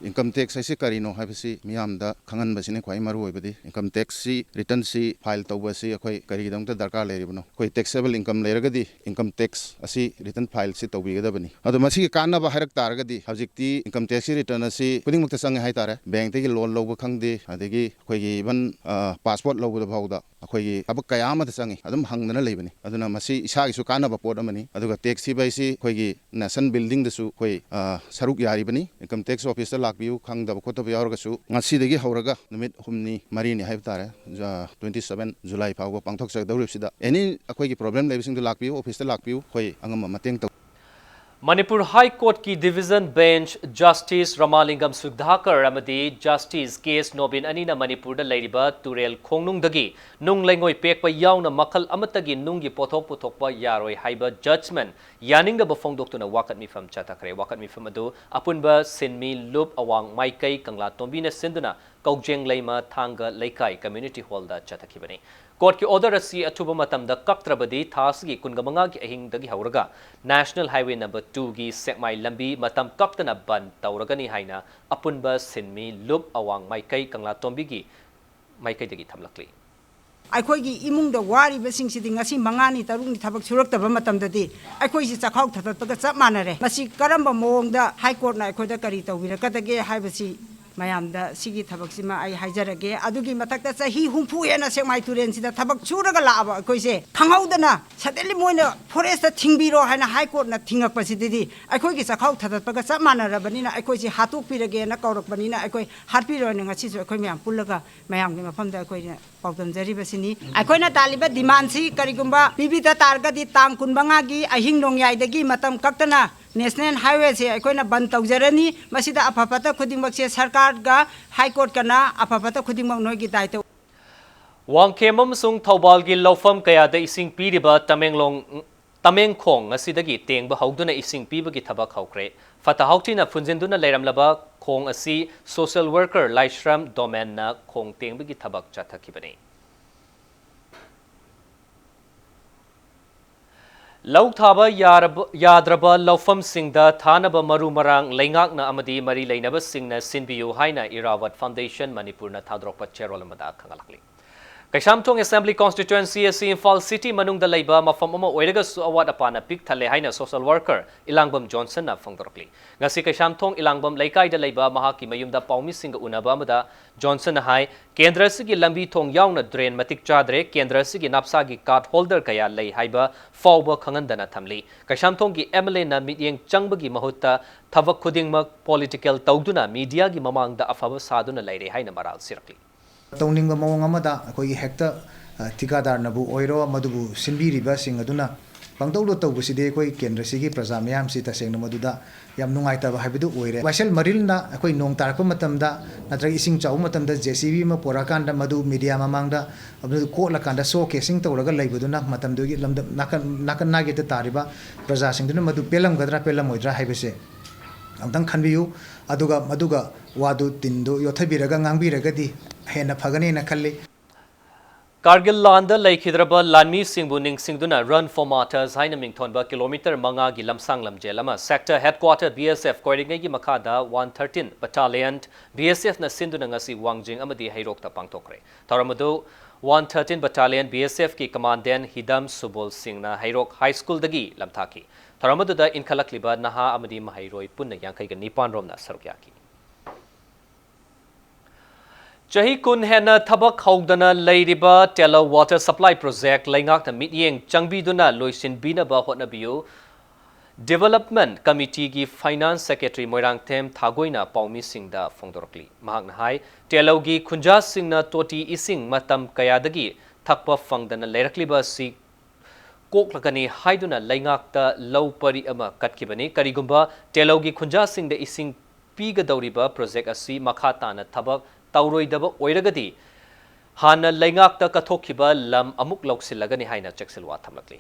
Income tax ꯍꯥꯏꯁꯤ ꯀꯔꯤꯅꯣ ꯍꯥꯏꯕꯁꯤ ꯃꯤꯌꯥꯝꯗ ꯈꯪꯍꯟꯕꯁꯤꯅꯤ ꯈ꯭ꯋꯥꯏ ꯃꯔꯨ ꯑꯣꯏꯕꯗꯤ꯫ Income taxꯁꯤ, returnꯁꯤ file ꯇꯧꯕ ꯑꯁꯤ ꯑꯩꯈꯣꯏ ꯀꯔꯤꯒꯤꯗꯃꯛꯇ ꯗꯔꯀꯥꯔ ꯂꯩꯔꯤꯕꯅꯣ? ꯑꯩꯈꯣꯏ taxable income ꯂꯩꯔꯒꯗꯤ income tax ꯑꯁꯤ return fileꯁꯤ ꯇꯧꯕꯤꯒꯗꯕꯅꯤ꯫ ꯑꯗꯣ ꯃꯁꯤꯒꯤ ꯀꯥꯟꯅꯕ ꯍꯥꯏꯔꯛ ꯇꯥꯔꯒꯗꯤ ꯍꯧꯖꯤꯛꯇꯤ income taxꯀꯤ return ꯑꯁꯤ ꯈꯨꯗꯤꯡꯃꯛꯇ ꯆꯪꯉꯦ ꯍꯥꯏꯇꯥꯔꯦ꯫ Bankꯇꯒꯤ loan ꯂꯧꯕ ꯈꯪꯗꯦ, ꯑꯗꯒꯤ ꯑꯩꯈꯣꯏꯒꯤ even passport ꯂꯧꯕꯗ ꯐꯥꯎꯗ ꯑꯩꯈꯣꯏꯒꯤ ꯊꯕꯛ ꯀꯌꯥ ꯑꯃꯗ ꯆꯪꯉꯤ, ꯑꯗꯨꯝ ꯍꯪꯗꯅ ꯂꯩꯕꯅꯤ꯫ ꯑꯗꯨꯅ ꯃꯁꯤ ꯏꯁꯥꯒꯤꯁꯨ ꯀꯥꯟꯅꯕ ꯄꯣꯠ ꯑꯃꯅꯤ꯫ ꯑꯗꯨꯒ tax ꯊꯤꯕ ꯍꯥꯏꯁꯤ ꯑꯩꯈꯣꯏꯒꯤ nation buildingꯗꯁꯨ ꯑꯩꯈꯣꯏ, ꯑ, ꯁꯔꯨꯛ ꯌꯥꯔꯤꯕꯅꯤ꯫ Income tax officeꯇ ꯂꯥꯛꯄꯤꯌꯨ, ꯈꯪꯗꯕ ꯈꯣꯠꯇꯕ ꯌꯥꯎꯔꯒꯁꯨ ꯉꯁꯤꯗꯒꯤ ꯍꯧꯔꯒ ꯅꯨꯃꯤꯠ ꯍꯨꯝꯅꯤ ꯃꯔꯤꯅꯤ ꯍꯥꯏꯕ ꯇꯥꯔꯦ, twenty seven July ꯐꯥꯎꯕ ꯄꯥꯡꯊꯣꯛꯆꯒꯗꯧꯔꯤꯕꯁꯤꯗ any ꯑꯩꯈꯣꯏꯒꯤ problem ꯂꯩꯕꯁꯤꯡꯗꯨ ꯂꯥꯛꯄꯤꯌꯨ, officeꯇ ꯂꯥꯛꯄꯤꯌꯨ, ꯑꯩꯈꯣꯏ ꯑꯉꯝꯕ ꯃꯇꯦꯡ ꯇꯧ Manipur High Courtꯀꯤ Division Bench Justice ꯔꯃꯥꯂꯤꯡꯒꯝ ꯁꯨꯛꯙꯥꯀꯔ ꯑꯃꯗꯤ Justice K S ꯅꯣꯕꯤꯟ ꯑꯅꯤꯅ ꯃꯅꯤꯄꯨꯔꯗ ꯂꯩꯔꯤꯕ ꯇꯨꯔꯦꯜ ꯈꯣꯡꯅꯨꯡꯗꯒꯤ ꯅꯨꯡ ꯂꯩꯉꯣꯏ ꯄꯦꯛꯄ ꯌꯥꯎꯅ ꯃꯈꯜ ꯑꯃꯠꯇꯒꯤ ꯅꯨꯡꯒꯤ ꯄꯣꯠꯊꯣꯛ ꯄꯨꯊꯣꯛꯄ ꯌꯥꯔꯣꯏ ꯍꯥꯏꯕ judgment ꯌꯥꯅꯤꯡꯗꯕ ꯐꯣꯡꯗꯣꯛꯇꯨꯅ ꯋꯥꯀꯠ ꯃꯤꯐꯝ ꯆꯠꯊꯈ꯭ꯔꯦ꯫ ꯋꯥꯀꯠ ꯃꯤꯐꯝ ꯑꯗꯨ ꯑꯄꯨꯟꯕ ꯁꯤꯟꯃꯤ ꯂꯨꯞ ꯑꯋꯥꯡ ꯃꯥꯏꯀꯩ ꯀꯪꯂꯥꯇꯣꯝꯕꯤꯅ ꯁꯤꯟꯗꯨꯅ ꯀꯧꯖꯦꯡꯂꯩꯃ ꯊꯥꯡꯒ ꯂꯩꯀꯥꯏ community hallꯗ ꯆꯠꯊꯈꯤꯕꯅꯤ꯫ Courtꯀꯤ order ꯑꯁꯤ ꯑꯊꯨꯕ ꯃꯇꯝꯗ ꯀꯛꯇ꯭ꯔꯕꯗꯤ ꯊꯥ ꯑꯁꯤꯒꯤ ꯀꯨꯟꯃꯉꯥꯒꯤ ꯑꯍꯤꯡꯗꯒꯤ ꯍꯧꯔꯒ National Highway number twoꯒꯤ ꯁꯦꯛꯃꯥꯏ ꯂꯝꯕꯤ ꯃꯇꯝ ꯀꯛꯇꯅ ꯕꯟ ꯇꯧꯔꯒꯅꯤ ꯍꯥꯏꯅ ꯑꯄꯨꯟꯕ ꯁꯤꯟꯃꯤ ꯂꯨꯞ ꯑꯋꯥꯡ ꯃꯥꯏꯀꯩ ꯀꯪꯂꯥꯇꯣꯝꯕꯤꯒꯤ ꯃꯥꯏꯀꯩꯗꯒꯤ ꯊꯝꯂꯛꯂꯤ꯫ ꯑꯩꯈꯣꯏꯒꯤ ꯏꯃꯨꯡꯗ ꯋꯥꯔꯤꯕꯁꯤꯡꯁꯤꯗꯤ ꯉꯁꯤ ꯃꯉꯥꯅꯤ ꯇꯔꯨꯛꯅꯤ ꯊꯕꯛ ꯁꯨꯔꯛꯇꯕ ꯃꯇꯝꯗꯗꯤ ꯑꯩꯈꯣꯏꯁꯤ ꯆꯥꯛꯈꯥꯎ ꯊꯥꯗꯠꯄꯒ ꯆꯞ ꯃꯥꯟꯅꯔꯦ꯫ ꯃꯁꯤ ꯀꯔꯝꯕ ꯃꯑꯣꯡꯗ High Courtꯅ ꯑꯩꯈꯣꯏꯗ ꯀꯔꯤ ꯇꯧꯕꯤꯔꯛꯀꯗꯒꯦ ꯍꯥꯏꯕꯁꯤ ꯃꯌꯥꯝꯗ ꯁꯤꯒꯤ ꯊꯕꯛꯁꯤꯃ ꯑꯩ ꯍꯥꯏꯖꯔꯒꯦ꯫ ꯑꯗꯨꯒꯤ ꯃꯊꯛꯇ ꯆꯍꯤ ꯍꯨꯝꯐꯨ ꯍꯦꯟꯅ ꯁꯦꯛꯃꯥꯏ ꯇꯨꯔꯦꯜꯁꯤꯗ ꯊꯕꯛ ꯁꯨꯔꯒ ꯂꯥꯛꯑꯕ ꯑꯩꯈꯣꯏꯁꯦ ꯈꯪꯍꯧꯗꯅ suddenly ꯃꯣꯏꯅ forest ꯊꯤꯡꯕꯤꯔꯣ ꯍꯥꯏꯅ High Courtꯅ ꯊꯤꯡꯉꯛꯄꯁꯤꯗꯗꯤ ꯑꯩꯈꯣꯏꯒꯤ ꯆꯥꯛꯈꯥꯎ ꯊꯥꯗꯠꯄꯒ ꯆꯞ ꯃꯥꯟꯅꯔꯕꯅꯤꯅ ꯑꯩꯈꯣꯏꯁꯤ ꯍꯥꯠꯇꯣꯛꯄꯤꯔꯒꯦꯅ ꯀꯧꯔꯛꯄꯅꯤꯅ ꯑꯩꯈꯣꯏ ꯍꯥꯠꯄꯤꯔꯣꯏꯅ ꯉꯁꯤꯁꯨ ꯑꯩꯈꯣꯏ ꯃꯌꯥꯝ ꯄꯨꯜꯂꯒ ꯃꯌꯥꯝꯒꯤ ꯃꯐꯝꯗ ꯑꯩꯈꯣꯏꯅ ꯄꯥꯎꯗꯝꯖꯔꯤꯕꯁꯤꯅꯤ꯫ ꯑꯩꯈꯣꯏꯅ ꯇꯥꯜꯂꯤꯕ demandꯁꯤ ꯀꯔꯤꯒꯨꯝꯕ ꯄꯤꯕꯤꯗ ꯇꯥꯔꯒꯗꯤ ꯇꯥꯡ ꯀꯨꯟꯃꯉꯥꯒꯤ ꯑꯍꯤꯡ ꯅꯣꯡꯌꯥꯏꯗꯒꯤ ꯃꯇꯝ ꯀꯛꯇꯅ National Highwayꯁꯦ ꯑꯩꯈꯣꯏꯅ ꯕꯟ ꯇꯧꯖꯔꯅꯤ꯫ ꯃꯁꯤꯗ ꯑꯐ ꯐꯠꯇ ꯈꯨꯗꯤꯡꯃꯛꯁꯦ ꯁꯔꯀꯥꯔꯒ High Courtꯀꯅ ꯑꯐ ꯐꯠꯇ ꯈꯨꯗꯤꯡꯃꯛ ꯅꯣꯏꯒꯤ ꯗꯥꯏꯇ꯫ ꯋꯥꯡꯈꯦꯝ ꯑꯃꯁꯨꯡ ꯊꯧꯕꯥꯜꯒꯤ ꯂꯧꯐꯝ ꯀꯌꯥꯗ ꯏꯁꯤꯡ ꯄꯤꯔꯤꯕ ꯇꯃꯦꯡꯂꯣꯡ, ꯇꯃꯦꯡꯈꯣꯡ ꯑꯁꯤꯗꯒꯤ ꯇꯦꯡꯕ ꯍꯧꯗꯨꯅ ꯏꯁꯤꯡ ꯄꯤꯕꯒꯤ ꯊꯕꯛ ꯍꯧꯈ꯭ꯔꯦ꯫ ꯐꯠꯇ ꯍꯥꯎꯊꯤꯅ ꯐꯨꯟꯖꯤꯟꯗꯨꯅ ꯂꯩꯔꯝꯂꯕ ꯈꯣꯡ ꯑꯁꯤ social worker ꯂꯥꯏꯁ꯭ꯔꯝ ꯗꯣꯃꯦꯟꯅ ꯈꯣꯡ ꯇꯦꯡꯕꯒꯤ ꯊꯕꯛ ꯆꯠꯊꯈꯤꯕꯅꯤ꯫ ꯂꯧ ꯊꯥꯕ ꯌꯥꯔꯕ-, ꯌꯥꯗ꯭ꯔꯕ ꯂꯧꯐꯝꯁꯤꯡꯗ ꯊꯥꯅꯕ ꯃꯔꯨ ꯃꯔꯥꯡ ꯂꯩꯉꯥꯛꯅ ꯑꯃꯗꯤ ꯃꯔꯤ ꯂꯩꯅꯕꯁꯤꯡꯅ ꯁꯤꯟꯕꯤꯌꯨ ꯍꯥꯏꯅ ꯏꯔꯥꯋꯠ Foundation ꯃꯅꯤꯄꯨꯔꯅ ꯊꯥꯗꯣꯔꯛꯄ ꯆꯦꯔꯣꯜ ꯑꯃꯗ ꯈꯪꯍꯜꯂꯛꯂꯤ꯫ ꯀꯩꯁꯥꯝꯊꯣꯡ Assembly Constituency ꯑꯁꯤ ꯏꯝꯐꯥꯜ City ꯃꯅꯨꯡꯗ ꯂꯩꯕ ꯃꯐꯝ ꯑꯃ ꯑꯣꯏꯔꯒꯁꯨ ꯑꯋꯥꯠ ꯑꯄꯥꯅ ꯄꯤꯛ ꯊꯜꯂꯦ ꯍꯥꯏꯅ social worker ꯏꯂꯥꯡꯕꯝ ꯖꯣꯟꯁꯟꯅ ꯐꯣꯡꯗꯣꯔꯛꯂꯤ꯫ ꯉꯁꯤ ꯀꯩꯁꯥꯝꯊꯣꯡ ꯏꯂꯥꯡꯕꯝ ꯂꯩꯀꯥꯏꯗ ꯂꯩꯕ ꯃꯍꯥꯛꯀꯤ ꯃꯌꯨꯝꯗ ꯄꯥꯎꯃꯤꯁꯤꯡꯒ ꯎꯅꯕ ꯑꯃꯗ ꯖꯣꯟꯁꯟꯅ ꯍꯥꯏ, ꯀꯦꯟꯗ꯭ꯔ ꯑꯁꯤꯒꯤ ꯂꯝꯕꯤ ꯊꯣꯡ ꯌꯥꯎꯅ drain ꯃꯇꯤꯛ ꯆꯥꯗ꯭ꯔꯦ, ꯀꯦꯟꯗ꯭ꯔ ꯑꯁꯤꯒꯤ ꯅꯞꯁꯥꯒꯤ card holder ꯀꯌꯥ ꯂꯩ ꯍꯥꯏꯕ ꯐꯥꯎꯕ ꯈꯪꯍꯟꯗꯅ ꯊꯝꯂꯤ꯫ ꯀꯩꯁꯥꯝꯊꯣꯡꯒꯤ MLAꯅ ꯃꯤꯠꯌꯦꯡ ꯆꯪꯕꯒꯤ ꯃꯍꯨꯠꯇ ꯊꯕꯛ ꯈꯨꯗꯤꯡꯃꯛ political ꯇꯧꯗꯨꯅ mediaꯒꯤ ꯃꯃꯥꯡꯗ ꯑꯐꯕ ꯁꯥꯗꯨꯅ ꯂꯩꯔꯦ ꯍꯥꯏꯅ ꯃꯔꯥꯜ ꯁꯤꯔꯛꯂꯤ꯫ ꯇꯧꯅꯤꯡꯕ ꯃꯑꯣꯡ ꯑꯃꯗ ꯑꯩꯈꯣꯏꯒꯤ ꯍꯦꯛꯇ, ꯑ, ꯊꯤꯀꯥꯗꯥꯔꯅꯕꯨ ꯑꯣꯏꯔꯣ, ꯃꯗꯨꯕꯨ ꯁꯤꯟꯕꯤꯔꯤꯕꯁꯤꯡ ꯑꯗꯨꯅ ꯄꯪꯇꯧꯗ ꯇꯧꯕꯁꯤꯗꯤ ꯑꯩꯈꯣꯏ ꯀꯦꯟꯗ꯭ꯔꯁꯤꯒꯤ ꯄ꯭ꯔꯖꯥ ꯃꯤꯌꯥꯝꯁꯤ ꯇꯁꯦꯡꯅ ꯃꯗꯨꯗ ꯌꯥꯝ ꯅꯨꯡꯉꯥꯏꯇꯕ ꯍꯥꯏꯕꯗꯨ ꯑꯣꯏꯔꯦ꯫ ꯋꯥꯏꯁꯦꯜ ꯃꯔꯤꯜꯅ ꯑꯩꯈꯣꯏ ꯅꯣꯡ ꯇꯥꯔꯛꯄ ꯃꯇꯝꯗ ꯅꯠꯇ꯭ꯔꯒ ꯏꯁꯤꯡ ꯆꯥꯎꯕ ꯃꯇꯝꯗ JCB ꯑꯃ ꯄꯨꯔꯛꯑꯀꯥꯟꯗ ꯃꯗꯨ media ꯃꯃꯥꯡꯗ ꯃꯗꯨ ꯀꯣꯠꯂꯀꯥꯟꯗ showcasing ꯇꯧꯔꯒ ꯂꯩꯕꯗꯨꯅ ꯃꯇꯝꯗꯨꯒꯤ ꯂꯝꯗꯝ ꯅꯥꯀꯟ, ꯅꯥꯀꯟ ꯅꯥꯒꯦꯠꯇ ꯇꯥꯔꯤꯕ ꯄ꯭ꯔꯖꯥꯁꯤꯡꯗꯨꯅ ꯃꯗꯨ ꯄꯦꯜꯂꯝꯒꯗ꯭ꯔꯥ ꯄꯦꯜꯂꯝꯃꯣꯏꯗ꯭ꯔꯥ ꯍꯥꯏꯕꯁꯦ ꯑꯝꯇꯪ ꯈꯟꯕꯤꯌꯨ꯫ ꯑꯗꯨꯒ ꯃꯗꯨꯒ ꯋꯥꯗꯨ ꯇꯤꯟꯗꯨ ꯌꯣꯠꯊꯕꯤꯔꯒ ꯉꯥꯡꯕꯤꯔꯒꯗꯤ ꯍꯦꯟꯅ ꯐꯒꯅꯦꯅ ꯈꯜꯂꯤ꯫ ꯀꯥꯔꯒꯤꯜ ꯂꯥꯟꯗ ꯂꯩꯈꯤꯗ꯭ꯔꯕ ꯂꯥꯟꯃꯤꯁꯤꯡꯕꯨ ꯅꯤꯡꯁꯤꯡꯗꯨꯅ Run for Martyrs ꯍꯥꯏꯅ ꯃꯤꯡꯊꯣꯟꯕ kilometre ꯃꯉꯥꯒꯤ ꯂꯝꯁꯥꯡ ꯂꯝꯖꯦꯜ ꯑꯃ Sector Headquarter BSF ꯀꯣꯏꯔꯤꯉꯩꯒꯤ ꯃꯈꯥꯗ one thirteen Battalion BSFꯅ ꯁꯤꯟꯗꯨꯅ ꯉꯁꯤ ꯋꯥꯡꯖꯤꯡ ꯑꯃꯗꯤ ꯍꯩꯔꯣꯛꯇ ꯄꯥꯡꯊꯣꯛꯈ꯭ꯔꯦ꯫ ꯊꯧꯔꯝ ꯑꯗꯨ one thirteen Battalion BSFꯀꯤ Commandant ꯍꯤꯗꯝ ꯁꯨꯕꯣꯜ ꯁꯤꯡꯅ ꯍꯩꯔꯣꯛ High Schoolꯗꯒꯤ ꯂꯝꯊꯥꯈꯤ꯫ ꯊꯧꯔꯝ ꯑꯗꯨꯗ ꯏꯟꯈꯠꯂꯛꯂꯤꯕ ꯅꯍꯥ ꯑꯃꯗꯤ ꯃꯍꯩꯔꯣꯏ ꯄꯨꯟꯅ ꯌꯥꯡꯈꯩꯒ ꯅꯤꯄꯥꯟ ꯔꯣꯝꯅ ꯁꯔꯨꯛ ꯌꯥꯈꯤ꯫ ꯆꯍꯤ ꯀꯨꯟ ꯍꯦꯟꯅ ꯊꯕꯛ ꯍꯧꯗꯅ ꯂꯩꯔꯤꯕ ꯇꯦꯂꯧ Water Supply Project ꯂꯩꯉꯥꯛꯅ ꯃꯤꯠꯌꯦꯡ ꯆꯪꯕꯤꯗꯨꯅ ꯂꯣꯏꯁꯤꯟꯕꯤꯅꯕ ꯍꯣꯠꯅꯕꯤꯌꯨ꯫ Development Committeeꯒꯤ Finance Secretary ꯃꯣꯏꯔꯥꯡꯊꯦꯝ ꯊꯥꯒꯣꯏꯅ ꯄꯥꯎꯃꯤꯁꯤꯡꯗ ꯐꯣꯡꯗꯣꯔꯛꯂꯤ꯫ ꯃꯍꯥꯛꯅ ꯍꯥꯏ, ꯇꯦꯂꯧꯒꯤ ꯈꯨꯟꯖꯥꯁꯤꯡꯅ ꯇꯣꯇꯤ ꯏꯁꯤꯡ ꯃꯇꯝ ꯀꯌꯥꯗꯒꯤ ꯊꯛꯄ ꯐꯪꯗꯅ ꯂꯩꯔꯛꯂꯤꯕ ꯑꯁꯤ ꯀꯣꯛꯂꯒꯅꯤ ꯍꯥꯏꯗꯨꯅ ꯂꯩꯉꯥꯛꯇ ꯂꯧ ꯄꯔꯤ ꯑꯃ ꯀꯠꯈꯤꯕꯅꯤ꯫ ꯀꯔꯤꯒꯨꯝꯕ ꯇꯦꯂꯧꯒꯤ ꯈꯨꯟꯖꯥꯁꯤꯡꯗ ꯏꯁꯤꯡ ꯄꯤꯒꯗꯧꯔꯤꯕ project ꯑꯁꯤ ꯃꯈꯥ ꯇꯥꯅ ꯊꯕꯛ ꯇꯧꯔꯣꯏꯗꯕ ꯑꯣꯏꯔꯒꯗꯤ, ꯍꯥꯟꯅ ꯂꯩꯉꯥꯛꯇ ꯀꯠꯊꯣꯛꯈꯤꯕ ꯂꯝ ꯑꯃꯨꯛ ꯂꯧꯁꯤꯜꯂꯒꯅꯤ ꯍꯥꯏꯅ ꯆꯦꯛꯁꯤꯜꯋꯥ ꯊꯝꯂꯛꯂꯤ꯫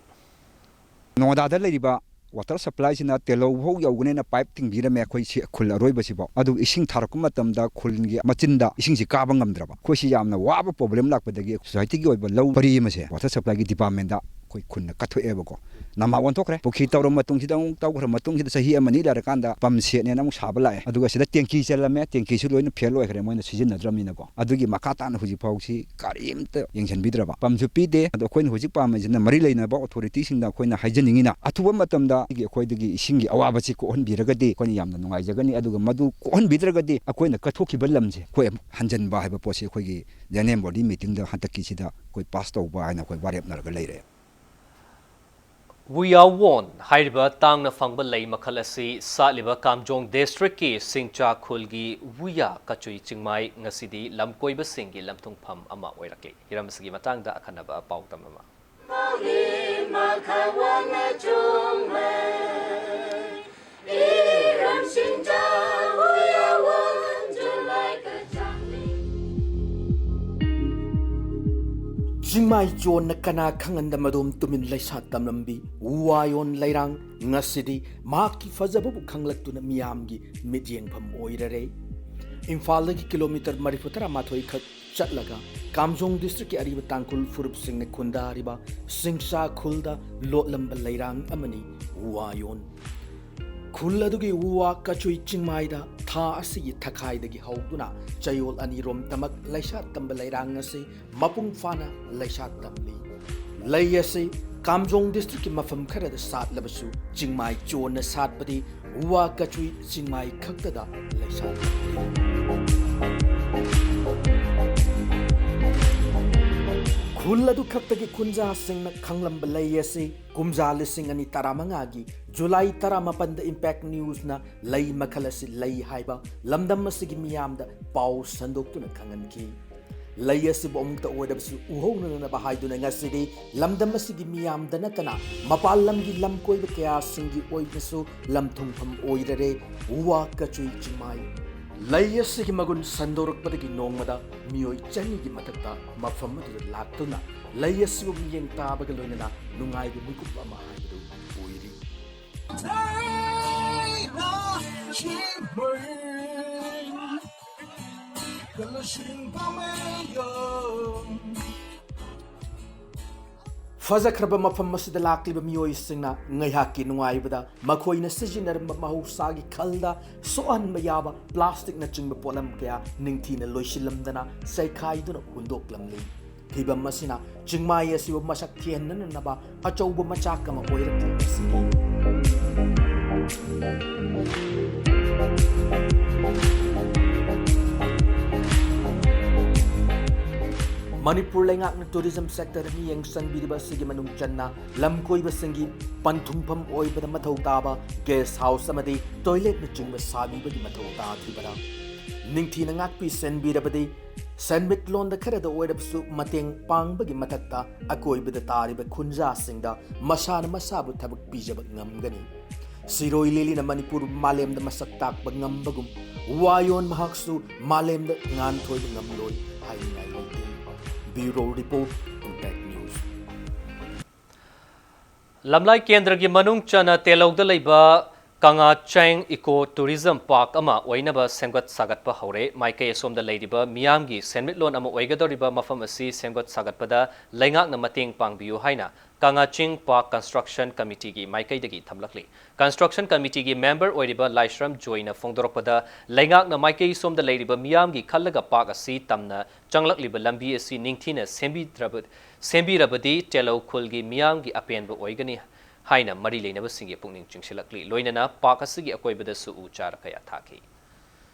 ꯅꯣꯉꯥꯗꯥꯗ ꯂꯩꯔꯤꯕ water supplyꯁꯤꯅ ꯇꯦꯂꯧ ꯐꯥꯎ ꯌꯧꯒꯅꯦꯅ pipe ꯊꯤꯡꯕꯤꯔꯝꯃꯦ ꯑꯩꯈꯣꯏ ꯁꯤ ꯈꯨꯜ ꯑꯔꯣꯏꯕꯁꯤꯐꯥꯎ꯫ ꯑꯗꯨ ꯏꯁꯤꯡ ꯊꯥꯔꯛꯄ ꯃꯇꯝꯗ ꯈꯨꯜꯒꯤ ꯃꯆꯤꯟꯗ ꯏꯁꯤꯡꯁꯤ ꯀꯥꯕ ꯉꯝꯗ꯭ꯔꯕ꯫ ꯑꯩꯈꯣꯏꯁꯤ ꯌꯥꯝꯅ ꯋꯥꯕ problem ꯂꯥꯛꯄꯗꯒꯤ societyꯒꯤ ꯑꯣꯏꯕ ꯂꯧ ꯄꯔꯤ ꯑꯃꯁꯦ water supplyꯒꯤ departmentꯗ ꯑꯩꯈꯣꯏ ꯈꯨꯟꯅ ꯀꯠꯊꯣꯛꯑꯦꯕꯀꯣ꯫ ꯅꯃꯥ ꯑꯣꯟꯊꯣꯛꯈ꯭ꯔꯦ꯫ ꯄꯨꯈ꯭ꯔꯤ ꯇꯧꯔꯕ ꯃꯇꯨꯡꯁꯤꯗ ꯑꯃꯨꯛ ꯇꯧꯈ꯭ꯔ ꯃꯇꯨꯡꯁꯤꯗ ꯆꯍꯤ ꯑꯃ ꯑꯅꯤ ꯂꯩꯔꯀꯥꯟꯗ pump setꯅꯦꯅ ꯑꯃꯨꯛ ꯁꯥꯕ ꯂꯥꯛꯑꯦ꯫ ꯑꯗꯨꯒ ꯁꯤꯗ tanky ꯆꯜꯂꯝꯃꯦ꯫ Tankyꯁꯨ ꯂꯣꯏꯅ fail ꯑꯣꯏꯈ꯭ꯔꯦ ꯃꯣꯏꯅ ꯁꯤꯖꯤꯟꯅꯗ꯭ꯔꯕꯅꯤꯅꯀꯣ꯫ ꯑꯗꯨꯒꯤ ꯃꯈꯥ ꯇꯥꯅ ꯍꯧꯖꯤꯛ ꯐꯥꯎꯁꯤ ꯀꯔꯤꯝꯇ ꯌꯦꯡꯁꯤꯟꯕꯤꯗ꯭ꯔꯕ꯫ Pumpꯁꯨ ꯄꯤꯗꯦ꯫ ꯑꯗꯣ ꯑꯩꯈꯣꯏꯅ ꯍꯧꯖꯤꯛ ꯄꯥꯝꯃꯤꯁꯤꯅ ꯃꯔꯤ ꯂꯩꯅꯕ authorityꯁꯤꯡꯗ ꯑꯩꯈꯣꯏꯅ ꯍꯥꯏꯖꯅꯤꯡꯉꯤꯅ ꯑꯊꯨꯕ ꯃꯇꯝꯗ ꯑꯩꯈꯣꯏꯗꯒꯤ ꯏꯁꯤꯡꯒꯤ ꯑꯋꯥꯕꯁꯤ ꯀꯣꯛꯍꯟꯕꯤꯔꯒꯗꯤ ꯑꯩꯈꯣꯏꯅ ꯌꯥꯝꯅ ꯅꯨꯡꯉꯥꯏꯖꯒꯅꯤ꯫ ꯑꯗꯨꯒ ꯃꯗꯨ ꯀꯣꯛꯍꯟꯕꯤꯗ꯭ꯔꯒꯗꯤ ꯑꯩꯈꯣꯏꯅ ꯀꯠꯊꯣꯛꯈꯤꯕ ꯂꯝꯁꯦ ꯑꯩꯈꯣꯏ ꯑꯃꯨꯛ ꯍꯟꯖꯤꯟꯕ ꯍꯥꯏꯕ ꯄꯣꯠꯁꯤ ꯑꯩꯈꯣꯏꯒꯤ general body meetingꯗ ꯍꯟꯗꯛꯀꯤꯁꯤꯗ ꯑꯩꯈꯣꯏ pass ꯇꯧꯕ ꯍꯥꯏꯅ ꯑꯩꯈꯣꯏ ꯋꯥꯔꯦꯞꯅꯔꯒ ꯂꯩꯔꯦ꯫ ꯋꯨꯌꯥꯋꯣꯟ ꯍꯥꯏꯔꯤꯕ ꯇꯥꯡꯅ ꯐꯪꯕ ꯂꯩ ꯃꯈꯜ ꯑꯁꯤ ꯁꯥꯠꯂꯤꯕ ꯀꯥꯝꯖꯣꯡ districtꯀꯤ ꯁꯤꯡꯆꯥ ꯈꯨꯜꯒꯤ ꯋꯨꯌꯥ ꯀꯆꯨꯏ ꯆꯤꯡꯃꯥꯏ ꯉꯁꯤꯗꯤ ꯂꯝꯀꯣꯏꯕꯁꯤꯡꯒꯤ ꯂꯝꯊꯨꯡꯐꯝ ꯑꯃ ꯑꯣꯏꯔꯛꯂꯤ꯫ ꯍꯤꯔꯝ ꯑꯁꯤꯒꯤ ꯃꯇꯥꯡꯗ ꯑꯈꯟꯅꯕ ꯄꯥꯎꯗꯝ ꯑꯃ꯫ ꯆꯤꯡꯃꯥꯏ ꯆꯣꯟꯅ ꯀꯅꯥ ꯈꯪꯍꯟꯗ ꯃꯗꯣꯝ ꯇꯨꯃꯤꯟ ꯂꯩꯁꯥ ꯇꯝꯂꯝꯕꯤ ꯋꯥꯌꯣꯟ ꯂꯩꯔꯥꯡ ꯉꯁꯤꯗꯤ ꯃꯍꯥꯛꯀꯤ ꯐꯖꯕꯕꯨ ꯈꯪꯂꯛꯇꯨꯅ ꯃꯤꯌꯥꯝꯒꯤ ꯃꯤꯠꯌꯦꯡꯐꯝ ꯑꯣꯏꯔꯔꯦ꯫ ꯏꯝꯐꯥꯜꯗꯒꯤ kilometre ꯃꯔꯤꯐꯨ ꯇꯔꯥꯃꯥꯊꯣꯏ ꯈꯛ ꯆꯠꯂꯒ ꯀꯥꯝꯖꯣꯡ districtꯀꯤ ꯑꯔꯤꯕ ꯇꯥꯡꯈꯨꯜ ꯐꯨꯔꯨꯞꯁꯤꯡꯅ ꯈꯨꯟꯗꯥꯔꯤꯕ ꯁꯤꯡꯁꯥ ꯈꯨꯜꯗ ꯂꯣꯠꯂꯝꯕ ꯂꯩꯔꯥꯡ ꯑꯃꯅꯤ ꯋꯥꯌꯣꯟ꯫ ꯈꯨꯜ ꯑꯗꯨꯒꯤ ꯎ ꯋꯥ ꯀꯆꯨꯏ ꯆꯤꯡꯃꯥꯏꯗ ꯊꯥ ꯑꯁꯤꯒꯤ ꯊꯈꯥꯏꯗꯒꯤ ꯍꯧꯗꯨꯅ ꯆꯌꯣꯜ ꯑꯅꯤꯔꯣꯝꯇꯃꯛ ꯂꯩꯁꯥ ꯇꯝꯕ ꯂꯩꯔꯥꯡ ꯑꯁꯤ ꯃꯄꯨꯡ ꯐꯥꯅ ꯂꯩꯁꯥ ꯇꯝꯂꯤ꯫ ꯂꯩ ꯑꯁꯤ ꯀꯥꯝꯖꯣꯡ districtꯀꯤ ꯃꯐꯝ ꯈꯔꯗ ꯁꯥꯠꯂꯕꯁꯨ ꯆꯤꯡꯃꯥꯏ ꯆꯣꯟꯅ ꯁꯥꯠꯄꯗꯤ ꯎ ꯋꯥ ꯀꯆꯨꯏ ꯆꯤꯡꯃꯥꯏ ꯈꯛꯇꯗ ꯂꯩꯁꯥ ꯇꯝꯂꯤ꯫ ꯈꯨꯜ ꯑꯗꯨꯈꯛꯇꯒꯤ ꯈꯨꯟꯖꯥꯁꯤꯡꯅ ꯈꯪꯂꯝꯕ ꯂꯩ ꯑꯁꯤ ꯀꯨꯝꯖꯥ ꯂꯤꯁꯤꯡ ꯑꯅꯤ ꯇꯔꯥꯃꯉꯥꯒꯤ ꯖꯨꯂꯥꯏ ꯇꯔꯥꯃꯥꯄꯟꯗ Impact Newsꯅ ꯂꯩ ꯃꯈꯜ ꯑꯁꯤ ꯂꯩ ꯍꯥꯏꯕ ꯂꯝꯗꯝ ꯑꯁꯤꯒꯤ ꯃꯤꯌꯥꯝꯗ ꯄꯥꯎ ꯁꯟꯗꯣꯛꯇꯨꯅ ꯈꯪꯍꯟꯈꯤ꯫ ꯂꯩ ꯑꯁꯤꯕꯨ ꯑꯃꯨꯛꯇ ꯑꯣꯏꯔꯕꯁꯨ ꯎꯍꯧꯅꯅꯕ ꯍꯥꯏꯗꯨꯅ ꯉꯁꯤꯗꯤ ꯂꯝꯗꯝ ꯑꯁꯤꯒꯤ ꯃꯤꯌꯥꯝꯗ ꯅꯠꯇꯅ ꯃꯄꯥꯟ ꯂꯝꯒꯤ ꯂꯝ ꯀꯣꯏꯕ ꯀꯌꯥꯁꯤꯡꯒꯤ ꯑꯣꯏꯅꯁꯨ ꯂꯝ ꯊꯨꯡꯐꯝ ꯑꯣꯏꯔꯔꯦ ꯋꯥ ꯀꯆꯨꯏ ꯆꯤꯡꯃꯥꯏ꯫ ꯂꯩ ꯑꯁꯤꯒꯤ ꯃꯒꯨꯟ ꯁꯟꯗꯣꯔꯛꯄꯗꯒꯤ ꯅꯣꯡꯃꯗ ꯃꯤꯑꯣꯏ ꯆꯅꯤꯒꯤ ꯃꯊꯛꯇ ꯃꯐꯝ ꯑꯗꯨꯗ ꯂꯥꯛꯇꯨꯅ ꯂꯩ ꯑꯁꯤꯕꯨ ꯃꯤꯠꯌꯦꯡ ꯇꯥꯕꯒ ꯂꯣꯏꯅꯅ ꯅꯨꯡꯉꯥꯏꯕ ꯃꯤꯀꯨꯞ ꯑꯃ ꯍꯥꯏꯕꯗꯨ ꯑꯣꯏꯔꯤ꯫ ꯐꯖꯈ꯭ꯔꯕ ꯃꯐꯝ ꯑꯁꯤꯗ ꯂꯥꯛꯂꯤꯕ ꯃꯤꯑꯣꯏꯁꯤꯡꯅ ꯉꯥꯏꯍꯥꯛꯀꯤ ꯅꯨꯡꯉꯥꯏꯕꯗ ꯃꯈꯣꯏꯅ ꯁꯤꯖꯤꯟꯅꯔꯝꯕ ꯃꯍꯧꯁꯥꯒꯤ ꯈꯜꯗ ꯁꯣꯛꯍꯟꯕ ꯌꯥꯕ plasticꯅꯆꯤꯡꯕ ꯄꯣꯠꯂꯝ ꯀꯌꯥ ꯅꯤꯡꯊꯤꯅ ꯂꯣꯏꯁꯤꯜꯂꯝꯗꯅ ꯆꯥꯏꯈꯥꯏꯗꯨꯅ ꯍꯨꯟꯗꯣꯛꯂꯝꯂꯤ꯫ ꯐꯤꯕꯝ ꯑꯁꯤꯅ ꯆꯤꯡꯃꯥꯏ ꯑꯁꯤꯕꯨ ꯃꯁꯛ ꯊꯤꯍꯟꯅꯅꯕ ꯑꯆꯧꯕ ꯃꯆꯥꯛ ꯑꯃ ꯑꯣꯏꯔꯛꯂꯤꯕ ꯑꯁꯤꯅꯤ꯫ ꯃꯅꯤꯄꯨꯔ ꯂꯩꯉꯥꯛꯅ tourism sectorꯗ ꯃꯤꯠꯌꯦꯡ ꯆꯪꯕꯤꯔꯤꯕ ꯑꯁꯤꯒꯤ ꯃꯅꯨꯡ ꯆꯟꯅ ꯂꯝ ꯀꯣꯏꯕꯁꯤꯡꯒꯤ ꯄꯟꯊꯨꯡꯐꯝ ꯑꯣꯏꯕꯗ ꯃꯊꯧ ꯇꯥꯕ guest house ꯑꯃꯗꯤ toiletꯅꯆꯤꯡꯕ ꯁꯥꯕꯤꯕꯒꯤ ꯃꯊꯧ ꯇꯥꯗ꯭ꯔꯤꯕꯔꯥ? ꯅꯤꯡꯊꯤꯅ ꯉꯥꯛꯄꯤ ꯁꯦꯟꯕꯤꯔꯕꯗꯤ ꯁꯦꯟꯃꯤꯠꯂꯣꯟꯗ ꯈꯔꯗ ꯑꯣꯏꯔꯕꯁꯨ ꯃꯇꯦꯡ ꯄꯥꯡꯕꯒꯤ ꯃꯊꯛꯇ ꯑꯀꯣꯏꯕꯗ ꯇꯥꯔꯤꯕ ꯈꯨꯟꯖꯥꯁꯤꯡꯗ ꯃꯁꯥꯅ ꯃꯁꯥꯕꯨ ꯊꯕꯛ ꯄꯤꯖꯕ ꯉꯝꯒꯅꯤ꯫ ꯁꯤꯔꯣꯏ ꯂꯤꯂꯤꯅ ꯃꯅꯤꯄꯨꯔ ꯃꯥꯂꯦꯝꯗ ꯃꯁꯛ ꯇꯥꯛꯄ ꯉꯝꯕꯒꯨꯝ ꯋꯥꯌꯣꯟ ꯃꯍꯥꯛꯁꯨ ꯃꯥꯂꯦꯝꯗ ꯉꯥꯟꯊꯣꯏꯕ ꯉꯝꯂꯣꯏ ꯍꯥꯏꯅꯤꯡꯉꯥꯏ ꯂꯩꯇꯦ꯫ Bureau Report, Impact News꯫ ꯂꯝꯂꯥꯏ ꯀꯦꯟꯗ꯭ꯔꯒꯤ ꯃꯅꯨꯡ ꯆꯟꯅ ꯇꯦꯂꯧꯗ ꯂꯩꯕ ꯀꯪꯂꯥ ꯆꯤꯡ Eco Tourism Park ꯑꯃ ꯑꯣꯏꯅꯕ ꯁꯦꯝꯒꯠ ꯁꯥꯒꯠꯄ ꯍꯧꯔꯦ꯫ ꯃꯥꯏꯀꯩ ꯑꯁꯣꯝꯗ ꯂꯩꯔꯤꯕ ꯃꯤꯌꯥꯝꯒꯤ ꯁꯦꯟꯃꯤꯠꯂꯣꯟ ꯑꯃ ꯑꯣꯏꯒꯗꯧꯔꯤꯕ ꯃꯐꯝ ꯑꯁꯤ ꯁꯦꯝꯒꯠ ꯁꯥꯒꯠꯄꯗ ꯂꯩꯉꯥꯛꯅ ꯃꯇꯦꯡ ꯄꯥꯡꯕꯤꯌꯨ ꯍꯥꯏꯅ ꯀꯪꯂꯥ ꯆꯤꯡ Park Construction Committeeꯒꯤ ꯃꯥꯏꯀꯩꯗꯒꯤ ꯊꯝꯂꯛꯂꯤ꯫ Construction Committeeꯒꯤ member ꯑꯣꯏꯔꯤꯕ ꯂꯥꯏꯁ꯭ꯔꯝ ꯖꯣꯏꯅ ꯐꯣꯡꯗꯣꯔꯛꯄꯗ, ꯂꯩꯉꯥꯛꯅ ꯃꯥꯏꯀꯩ ꯁꯣꯝꯗ ꯂꯩꯔꯤꯕ ꯃꯤꯌꯥꯝꯒꯤ ꯈꯜꯂꯒ park ꯑꯁꯤ ꯇꯝꯅ ꯆꯪꯂꯛꯂꯤꯕ ꯂꯝꯕꯤ ꯑꯁꯤ ꯅꯤꯡꯊꯤꯅ ꯁꯦꯝꯕꯤꯗ꯭ꯔꯕ-, ꯁꯦꯝꯕꯤꯔꯕꯗꯤ ꯇꯦꯂꯧ ꯈꯨꯜꯒꯤ ꯃꯤꯌꯥꯝꯒꯤ ꯑꯄꯦꯟꯕ ꯑꯣꯏꯒꯅꯤ ꯍꯥꯏꯅ ꯃꯔꯤ ꯂꯩꯅꯕꯁꯤꯡꯒꯤ ꯄꯨꯛꯅꯤꯡ ꯆꯤꯡꯁꯤꯜꯂꯛꯂꯤ꯫ ꯂꯣꯏꯅꯅ park ꯑꯁꯤꯒꯤ ꯑꯀꯣꯏꯕꯗꯁꯨ ꯎ ꯆꯥꯔ ꯀꯌꯥ ꯊꯥꯈꯤ꯫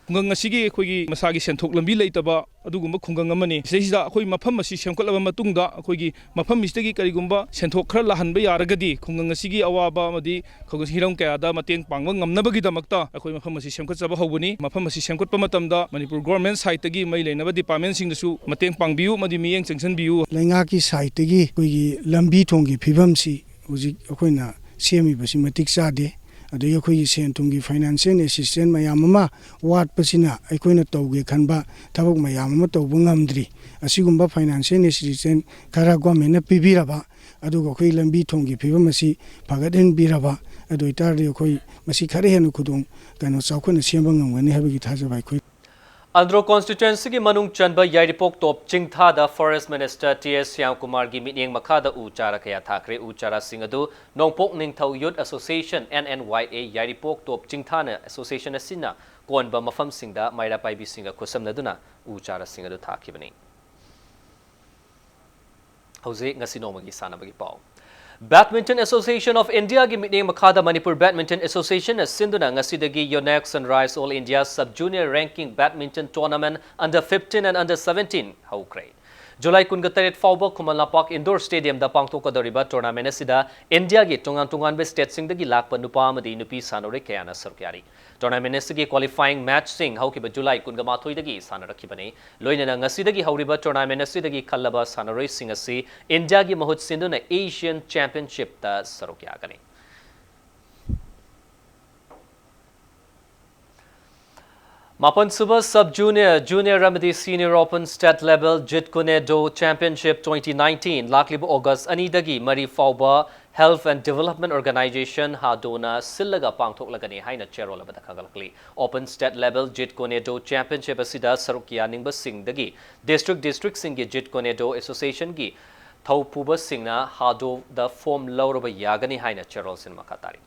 ꯈꯨꯡꯒꯪ ꯑꯁꯤꯒꯤ ꯑꯩꯈꯣꯏꯒꯤ ꯃꯁꯥꯒꯤ ꯁꯦꯟꯊꯣꯛ ꯂꯝꯕꯤ ꯂꯩꯇꯕ ꯑꯗꯨꯒꯨꯝꯕ ꯈꯨꯡꯒꯪ ꯑꯃꯅꯤ꯫ ꯁꯤꯗꯩꯁꯤꯗ ꯑꯩꯈꯣꯏ ꯃꯐꯝ ꯑꯁꯤ ꯁꯦꯝꯒꯠꯂꯕ ꯃꯇꯨꯡꯗ ꯑꯩꯈꯣꯏꯒꯤ ꯃꯐꯝ ꯑꯁꯤꯗꯒꯤ ꯀꯔꯤꯒꯨꯝꯕ ꯁꯦꯟꯊꯣꯛ ꯈꯔ ꯂꯥꯛꯍꯟꯕ ꯌꯥꯔꯒꯗꯤ ꯈꯨꯡꯒꯪ ꯑꯁꯤꯒꯤ ꯑꯋꯥꯕ ꯑꯃꯗꯤ ꯈꯨꯡꯒꯪ ꯍꯤꯔꯝ ꯀꯌꯥꯗ ꯃꯇꯦꯡ ꯄꯥꯡꯕ ꯉꯝꯅꯕꯒꯤꯗꯃꯛꯇ ꯑꯩꯈꯣꯏ ꯃꯐꯝ ꯑꯁꯤ ꯁꯦꯝꯒꯠꯆꯕ ꯍꯧꯕꯅꯤ꯫ ꯃꯐꯝ ꯑꯁꯤ ꯁꯦꯝꯒꯠꯄ ꯃꯇꯝꯗ ꯃꯅꯤꯄꯨꯔ ꯒꯣꯔꯃꯦꯟ ꯁꯥꯏꯠꯇꯒꯤ ꯃꯔꯤ ꯂꯩꯅꯕ ꯗꯤꯄꯥꯔꯠꯃꯦꯟꯁꯤꯡꯗꯁꯨ ꯃꯇꯦꯡ ꯄꯥꯡꯕꯤꯌꯨ ꯑꯃꯗꯤ ꯃꯤꯠꯌꯦꯡ ꯆꯪꯁꯤꯟꯕꯤꯌꯨ꯫ ꯂꯩꯉꯥꯛꯀꯤ ꯁꯥꯏꯠꯇꯒꯤ ꯑꯩꯈꯣꯏꯒꯤ ꯂꯝꯕꯤ ꯊꯣꯡꯒꯤ ꯐꯤꯕꯝꯁꯤ ꯍꯧꯖꯤꯛ ꯑꯩꯈꯣꯏꯅ ꯁꯦꯝꯃꯤꯕꯁꯤ ꯃꯇꯤꯛ ꯆꯥꯗꯦ꯫ ꯑꯗꯒꯤ ꯑꯩꯈꯣꯏꯒꯤ ꯁꯦꯟ ꯊꯨꯝꯒꯤ ꯐꯥꯏꯅꯥꯟꯁꯤꯌꯦꯜ ꯑꯦꯁꯤꯁꯇꯦꯟ ꯃꯌꯥꯝ ꯑꯃ ꯋꯥꯠꯄꯁꯤꯅ ꯑꯩꯈꯣꯏꯅ ꯇꯧꯒꯦ ꯈꯟꯕ ꯊꯕꯛ ꯃꯌꯥꯝ ꯑꯃ ꯇꯧꯕ ꯉꯝꯗ꯭ꯔꯤ꯫ ꯑꯁꯤꯒꯨꯝꯕ ꯐꯥꯏꯅꯥꯟꯁꯤꯌꯦꯜ ꯑꯦꯁꯤꯁꯇꯦꯟ ꯈꯔ ꯒꯣꯔꯃꯦꯟꯅ ꯄꯤꯕꯤꯔꯕ, ꯑꯗꯨꯒ ꯑꯩꯈꯣꯏ ꯂꯝꯕꯤ ꯊꯣꯡꯒꯤ ꯐꯤꯕꯝ ꯑꯁꯤ ꯐꯒꯠꯍꯟꯕꯤꯔꯕ, ꯑꯗꯨ ꯑꯣꯏꯇꯥꯔꯗꯤ ꯑꯩꯈꯣꯏ ꯃꯁꯤ ꯈꯔ ꯍꯦꯟꯅ ꯈꯨꯗꯣꯡ, ꯀꯩꯅꯣ, ꯆꯥꯎꯈꯠꯅ ꯁꯦꯝꯕ ꯉꯝꯒꯅꯤ ꯍꯥꯏꯕꯒꯤ ꯊꯥꯖꯕ ꯑꯩꯈꯣꯏ ꯑꯟꯗ꯭ꯔꯣ ꯀꯣꯟꯁꯇꯤꯇ꯭ꯋꯦꯟꯁꯤꯒꯤ ꯃꯅꯨꯡ ꯆꯟꯕ ꯌꯥꯏꯔꯤꯄꯣꯛ ꯇꯣꯞ ꯆꯤꯡꯊꯥꯗ ꯐꯣꯔꯦꯁ ꯃꯤꯅꯤꯁꯇꯔ ꯇꯤ ꯑꯦꯁ ꯁ꯭ꯌꯥꯝꯀꯨꯃꯥꯔꯒꯤ ꯃꯤꯠꯌꯦꯡ ꯃꯈꯥꯗ ꯎ ꯆꯥꯔ ꯀꯌꯥ ꯊꯥꯈ꯭ꯔꯦ꯫ ꯎ ꯆꯥꯔꯥꯁꯤꯡ ꯑꯗꯨ Nongpok Ningthou youth association, N N Y A, Yairipok top ꯆꯤꯡꯊꯥꯅ ꯑꯦꯁꯣꯁꯤꯌꯦꯁꯟ ꯑꯁꯤꯅ ꯀꯣꯟꯕ ꯃꯐꯝꯁꯤꯡꯗ ꯃꯩꯔꯥ ꯄꯥꯏꯕꯤꯁꯤꯡꯒ ꯈꯨꯠꯁꯝꯅꯗꯨꯅ ꯎ ꯆꯥꯔꯥꯁꯤꯡ ꯑꯗꯨ ꯊꯥꯈꯤꯕꯅꯤ꯫ ꯍꯧꯖꯤꯛ ꯉꯁꯤ ꯅꯣꯡꯃꯒꯤ ꯁꯥꯟꯅꯕꯒꯤ ꯄꯥꯎ꯫ Badminton Association of Indiaꯒꯤ ꯃꯤꯠꯌꯦꯡ ꯃꯈꯥꯗ ꯃꯅꯤꯄꯨꯔ Badminton Associationꯅ ꯁꯤꯟꯗꯨꯅ ꯉꯁꯤꯗꯒꯤ Yonex Sunrise All India Sub Junior Ranking Badminton Tournament Under fifteen and Under seventeen ꯍꯧꯈ꯭ꯔꯦ꯫ ꯖꯨꯂꯥꯏ ꯀꯨꯟꯒ ꯇꯔꯦꯠ ꯐꯥꯎꯕ ꯈꯨꯃꯟ ꯂꯝꯄꯥꯛ Indoor Stadiumꯗ ꯄꯥꯡꯊꯣꯛꯀꯗꯧꯔꯤꯕ tournamentꯁꯤꯗ Indiaꯒꯤ ꯇꯣꯉꯥꯟ ꯇꯣꯉꯥꯟꯕ stateꯁꯤꯡꯗꯒꯤ ꯂꯥꯛꯄ ꯅꯨꯄꯥ ꯑꯃꯗꯤ ꯅꯨꯄꯤ ꯁꯥꯟꯅꯔꯣꯏ ꯀꯌꯥꯅ ꯁꯔꯨꯛ ꯌꯥꯔꯤ꯫ Tournamentꯁꯤꯒꯤ qualifying matchꯁꯤꯡ ꯍꯧꯈꯤꯕ ꯖꯨꯂꯥꯏ ꯀꯨꯟꯒ ꯃꯥꯊꯣꯏꯗꯒꯤ ꯁꯥꯟꯅꯔꯛꯈꯤꯕꯅꯤ꯫ ꯂꯣꯏꯅꯅ ꯉꯁꯤꯗꯒꯤ ꯍꯧꯔꯤꯕ tournament ꯑꯁꯤꯗꯒꯤ ꯈꯜꯂꯕ ꯁꯥꯟꯅꯔꯣꯏꯁꯤꯡ ꯑꯁꯤ Indiaꯒꯤ ꯃꯍꯨꯠ ꯁꯤꯟꯗꯨꯅ Asian Championshipꯇ ꯁꯔꯨꯛ ꯌꯥꯒꯅꯤ꯫ ꯃꯥꯄꯟꯁꯨꯕ Sub Junior, Junior ꯑꯃꯗꯤ Senior Open State Level Jeet Kune Do Championship twenty nineteen ꯂꯥꯛꯂꯤꯕ August ꯑꯅꯤꯗꯒꯤ ꯃꯔꯤ ꯐꯥꯎꯕ Health and Development Organization, ꯍꯥꯗꯣꯅ ꯁꯤꯜꯂꯒ ꯄꯥꯡꯊꯣꯛꯂꯒꯅꯤ ꯍꯥꯏꯅ ꯆꯦꯔꯣꯜ ꯑꯃꯗ ꯈꯪꯒꯠꯂꯛꯂꯤ꯫ Open State Level Jeet Kune Do Championship ꯑꯁꯤꯗ ꯁꯔꯨꯛ ꯌꯥꯅꯤꯡꯕꯁꯤꯡꯗꯒꯤ district districtꯁꯤꯡꯒꯤ Jeet Kune Do Associationꯒꯤ ꯊꯧꯄꯨꯕꯁꯤꯡꯅ ꯍꯥꯗꯣꯗ form ꯂꯧꯔꯕ ꯌꯥꯒꯅꯤ ꯍꯥꯏꯅ ꯆꯦꯔꯣꯜꯁꯤꯅ ꯃꯈꯥ ꯇꯥꯔꯤ꯫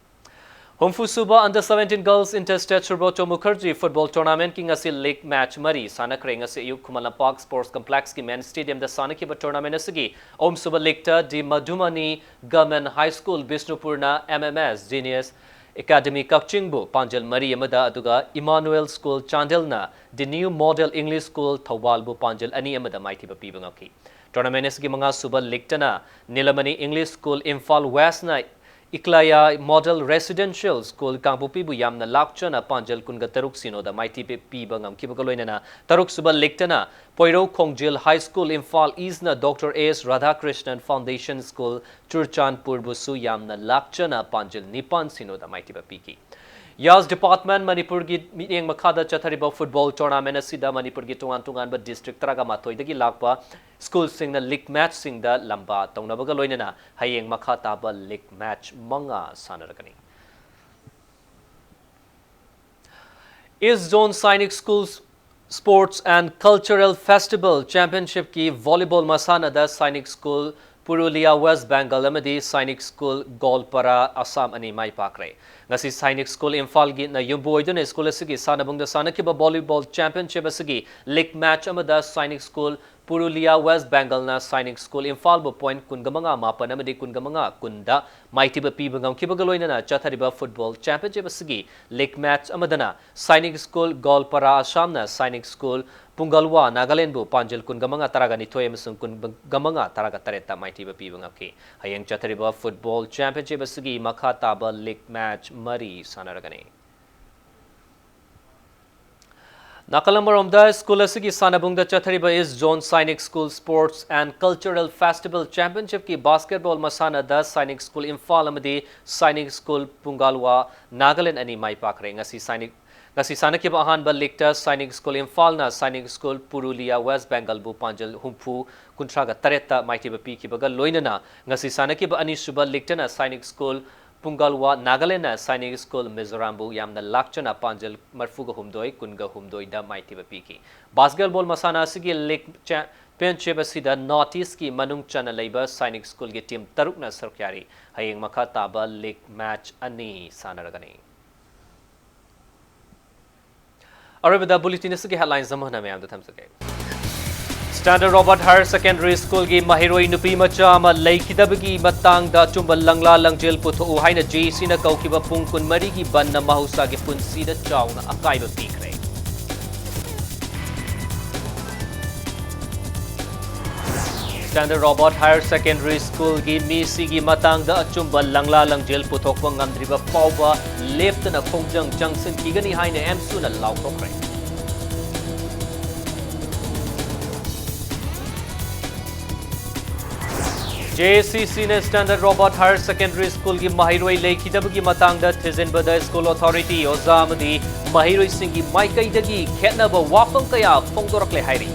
ꯍꯨꯝꯐꯨꯁꯨꯕ Under seventeen Girls Inter-State Subrata Mukherjee Football Tournamentꯀꯤ ꯉꯁꯤ league match ꯃꯔꯤ ꯁꯥꯟꯅꯈ꯭ꯔꯦ꯫ ꯉꯁꯤ ꯑꯌꯨꯛ ꯈꯨꯃꯟ ꯂꯝꯄꯥꯛ Sports Complexꯀꯤ main stadiumꯗ ꯁꯥꯟꯅꯈꯤꯕ tournament ꯑꯁꯤꯒꯤ ꯑꯍꯨꯝꯁꯨꯕ leagueꯇ D Madhumani Government High School Bishnupurꯅ M M S Genius Academy ꯀꯛꯆꯤꯡꯕꯨ ꯄꯥꯟꯖꯜ ꯃꯔꯤ ꯑꯃꯗ, ꯑꯗꯨꯒ Emmanuel School ꯆꯥꯟꯗꯦꯜꯅ The New Model English School ꯊꯧꯕꯥꯜꯕꯨ ꯄꯥꯟꯖꯜ ꯑꯅꯤ ꯑꯃꯗ ꯃꯥꯏꯊꯤꯕ ꯄꯤꯕ ꯉꯝꯈꯤ꯫ Tournament ꯑꯁꯤꯒꯤ ꯃꯉꯥ ꯁꯨꯕ ꯂꯤꯛꯇꯅ ꯅꯤꯂꯃꯅꯤ English School Imphal ꯋꯦꯁꯅ ꯏꯀꯂꯌꯥ Model Residential School ꯀꯥꯡꯄꯣꯛꯄꯤꯕꯨ ꯌꯥꯝꯅ ꯂꯥꯛꯆꯅ ꯄꯥꯟꯖꯜ ꯀꯨꯟꯒ ꯇꯔꯨꯛ ꯁꯤꯅꯣꯗ ꯃꯥꯏꯊꯤꯕ ꯄꯤꯕ ꯉꯝꯈꯤꯕꯒ ꯂꯣꯏꯅꯅ ꯇꯔꯨꯛ ꯁꯨꯕ ꯂꯤꯛꯇꯅ ꯄꯣꯏꯔꯧ ꯈꯣꯡꯖꯤꯜ High School Imphal ꯏꯁꯅ Doctor S Radhakrishnan Foundation School ꯆꯨꯔꯆꯥꯟꯄꯨꯔꯕꯨꯁꯨ ꯌꯥꯝꯅ ꯂꯥꯛꯆꯅ ꯄꯥꯟꯖꯜ ꯅꯤꯄꯥꯟ ꯁꯤꯅꯣꯗ ꯃꯥꯏꯊꯤꯕ ꯄꯤꯈꯤ꯫ ꯌꯥꯁ ꯗꯤꯄꯥꯔꯠꯃꯦꯟ ꯃꯅꯤꯄꯨꯔꯒꯤ ꯃꯤꯠꯌꯦꯡ ꯃꯈꯥꯗ ꯆꯠꯊꯔꯤꯕ ꯐꯨꯠꯕꯣꯜ ꯇꯣꯔꯅꯥꯃꯦꯟ ꯑꯁꯤꯗ ꯃꯅꯤꯄꯨꯔꯒꯤ ꯇꯣꯉꯥꯟ ꯇꯣꯉꯥꯟꯕ ꯗꯤꯁꯇ꯭ꯔꯤꯛ ꯇꯔꯥꯒ ꯃꯥꯊꯣꯏꯗꯒꯤ ꯂꯥꯛꯄ ꯁ꯭ꯀꯨꯜꯁꯤꯡꯅ ꯂꯤꯒ ꯃꯦꯆꯁꯤꯡꯗ ꯂꯝꯕꯥ ꯇꯧꯅꯕꯒ ꯂꯣꯏꯅꯅ ꯍꯌꯦꯡ ꯃꯈꯥ ꯇꯥꯕ ꯂꯤꯒ ꯃꯦꯆ ꯃꯉꯥ ꯁꯥꯟꯅꯔꯒꯅꯤ꯫ East Zone Sainik School Sports and Cultural Festival Championshipꯀꯤ volleyball ꯃꯁꯥꯟꯅꯗ Sainik School Purulia West Bengal ꯑꯃꯗꯤ Sainik School Goalpara Assam ꯑꯅꯤ ꯃꯥꯏ ꯄꯥꯛꯈ꯭ꯔꯦ꯫ ꯉꯁꯤ Sainik School ꯏꯝꯐꯥꯜꯒꯤꯅ ꯌꯨꯝꯕꯨ ꯑꯣꯏꯗꯨꯅ ꯁ꯭ꯀꯨꯜ ꯑꯁꯤꯒꯤ ꯁꯥꯟꯅꯕꯨꯡꯗ ꯁꯥꯟꯅꯈꯤꯕ volleyball championship ꯑꯁꯤꯒꯤ ꯂꯤꯒ ꯃꯦꯆ ꯑꯃꯗ Sainik School Purulia West Bengalꯅ Sainik School ꯏꯝꯐꯥꯜꯕꯨ ꯄꯣꯏꯟ ꯀꯨꯟꯒ ꯃꯉꯥ ꯃꯥꯄꯟ ꯑꯃꯗꯤ ꯀꯨꯟꯒ ꯃꯉꯥ ꯀꯨꯟꯗ ꯃꯥꯏꯊꯤꯕ ꯄꯤꯕ ꯉꯝꯈꯤꯕꯒ ꯂꯣꯏꯅꯅ ꯆꯠꯊꯔꯤꯕ ꯐꯨꯠꯕꯣꯜ ꯆꯦꯝꯄꯤꯌꯟꯁꯤꯞ ꯑꯁꯤꯒꯤ ꯂꯤꯒ ꯃꯦꯆ ꯑꯃꯗꯅ Sainik School Goalpara Assamꯅ Sainik School Pungalwa Nagalandꯕꯨ ꯄꯥꯟꯖꯜ ꯀꯨꯟꯒ ꯃꯉꯥ ꯇꯔꯥꯒ ꯅꯤꯊꯣꯏ ꯑꯃꯁꯨꯡ ꯀꯨꯟꯒ ꯃꯉꯥ ꯇꯔꯥꯒ ꯇꯔꯦꯠꯇ ꯃꯥꯏꯊꯤꯕ ꯄꯤꯕ ꯉꯝꯈꯤ꯫ ꯍꯌꯦꯡ ꯆꯠꯊꯔꯤꯕ ꯐꯨꯠꯕꯣꯜ ꯆꯦꯝꯄꯤꯌꯟꯁꯤꯞ ꯑꯁꯤꯒꯤ ꯃꯈꯥ ꯇꯥꯕ ꯂꯤꯒ ꯃꯦꯆ ꯃꯔꯤ ꯁꯥꯟꯅꯔꯒꯅꯤ꯫ ꯅꯥꯀꯜ ꯑꯃꯔꯣꯝꯗ ꯁ꯭ꯀꯨꯜ ꯑꯁꯤꯒꯤ ꯁꯥꯟꯅꯕꯨꯡꯗ ꯆꯠꯊꯔꯤꯕ East Zone Sainik School Sports and Cultural Festival Championshipꯀꯤ basketball ꯃꯁꯥꯟꯅꯗ Sainik School Imphal ꯑꯃꯗꯤ Sainik School Pungalwa Nagaland ꯑꯅꯤ ꯃꯥꯏ ꯄꯥꯛꯈ꯭ꯔꯦ꯫ ꯉꯁꯤ Sainik, ꯉꯁꯤ ꯁꯥꯟꯅꯈꯤꯕ ꯑꯍꯥꯟꯕ ꯂꯤꯒꯇ Sainik School ꯏꯝꯐꯥꯜꯅ Sainik School Purulia West Bengalꯕꯨ ꯄꯥꯟꯖꯜ ꯍꯨꯝꯐꯨ ꯀꯨꯟꯊ꯭ꯔꯥꯒ ꯇꯔꯦꯠꯇ ꯃꯥꯏꯊꯤꯕ ꯄꯤꯈꯤꯕꯒ ꯂꯣꯏꯅꯅ ꯉꯁꯤ ꯁꯥꯟꯅꯈꯤꯕ ꯑꯅꯤꯁꯨꯕ ꯂꯤꯒꯇꯅ Sainik School Pungalwa Nagalandꯅ Sainik School Mizoramꯕꯨ ꯌꯥꯝꯅ ꯂꯥꯛꯆꯅ ꯄꯥꯟꯖꯜ ꯃꯔꯤꯐꯨꯒ ꯍꯨꯝꯗꯣꯏ ꯀꯨꯟꯒ ꯍꯨꯝꯗꯣꯏꯗ ꯃꯥꯏꯊꯤꯕ ꯄꯤꯈꯤ꯫ Basketball ꯃꯁꯥꯟꯅ ꯑꯁꯤꯒꯤ ꯂꯤꯒ ꯆꯦꯝꯄꯤꯌꯟꯁꯤꯞ ꯑꯁꯤꯗ North Eastꯀꯤ ꯃꯅꯨꯡ ꯆꯟꯅ ꯂꯩꯕ Sainik Schoolꯒꯤ team ꯇꯔꯨꯛꯅ ꯁꯔꯨꯛ ꯌꯥꯔꯤ꯫ ꯍꯌꯦꯡ ꯃꯈꯥ ꯇꯥꯕ ꯂꯤꯒ ꯃꯦꯆ ꯑꯅꯤ ꯁꯥꯟꯅꯔꯒꯅꯤ꯫ ꯑꯔꯣꯏꯕꯗ bulletin ꯑꯁꯤꯒꯤ headlines ꯑꯃꯨꯛ ꯍꯟꯅ ꯃꯌꯥꯝꯗ ꯊꯝꯖꯒꯦ꯫ Standard Robert Higher Secondary Schoolꯒꯤ ꯃꯍꯩꯔꯣꯏ ꯅꯨꯄꯤ ꯃꯆꯥ ꯑꯃ ꯂꯩꯈꯤꯗꯕꯒꯤ ꯃꯇꯥꯡꯗ ꯑꯆꯨꯝꯕ ꯂꯪꯂꯥ ꯂꯪꯖꯦꯜ ꯄꯨꯊꯣꯛꯎ ꯍꯥꯏꯅ J C ꯅ ꯀꯧꯈꯤꯕ ꯄꯨꯡ ꯀꯨꯟꯃꯔꯤꯒꯤ ꯕꯟꯅ ꯃꯍꯧꯁꯥꯒꯤ ꯄꯨꯟꯁꯤꯗ ꯆꯥꯎꯅ ꯑꯀꯥꯏꯕ ꯄꯤꯈ꯭ꯔꯦ꯫ Standard Robert Higher Secondary Schoolꯒꯤ ꯃꯤꯁꯤꯒꯤ ꯃꯇꯥꯡꯗ ꯑꯆꯨꯝꯕ ꯂꯪꯂꯥ ꯂꯪꯖꯦꯜ ꯄꯨꯊꯣꯛꯄ ꯉꯝꯗ꯭ꯔꯤꯕ ꯐꯥꯎꯕ ꯂꯦꯞꯇꯅ ꯈꯣꯡꯖꯪ ꯆꯪꯁꯤꯟꯈꯤꯒꯅꯤ ꯍꯥꯏꯅ AMSUꯅ ꯂꯥꯎꯊꯣꯛꯈ꯭ꯔꯦ꯫ JACCꯅ Standard Robert Higher Secondary Schoolꯒꯤ ꯃꯍꯩꯔꯣꯏ ꯂꯩꯈꯤꯗꯕꯒꯤ ꯃꯇꯥꯡꯗ ꯊꯤꯖꯤꯟꯕꯗ School Authority, ꯑꯣꯖꯥ ꯑꯃꯗꯤ ꯃꯍꯩꯔꯣꯏꯁꯤꯡꯒꯤ ꯃꯥꯏꯀꯩꯗꯒꯤ ꯈꯦꯠꯅꯕ ꯋꯥꯐꯝ ꯀꯌꯥ ꯐꯣꯡꯗꯣꯔꯛꯂꯦ ꯍꯥꯏꯔꯤ꯫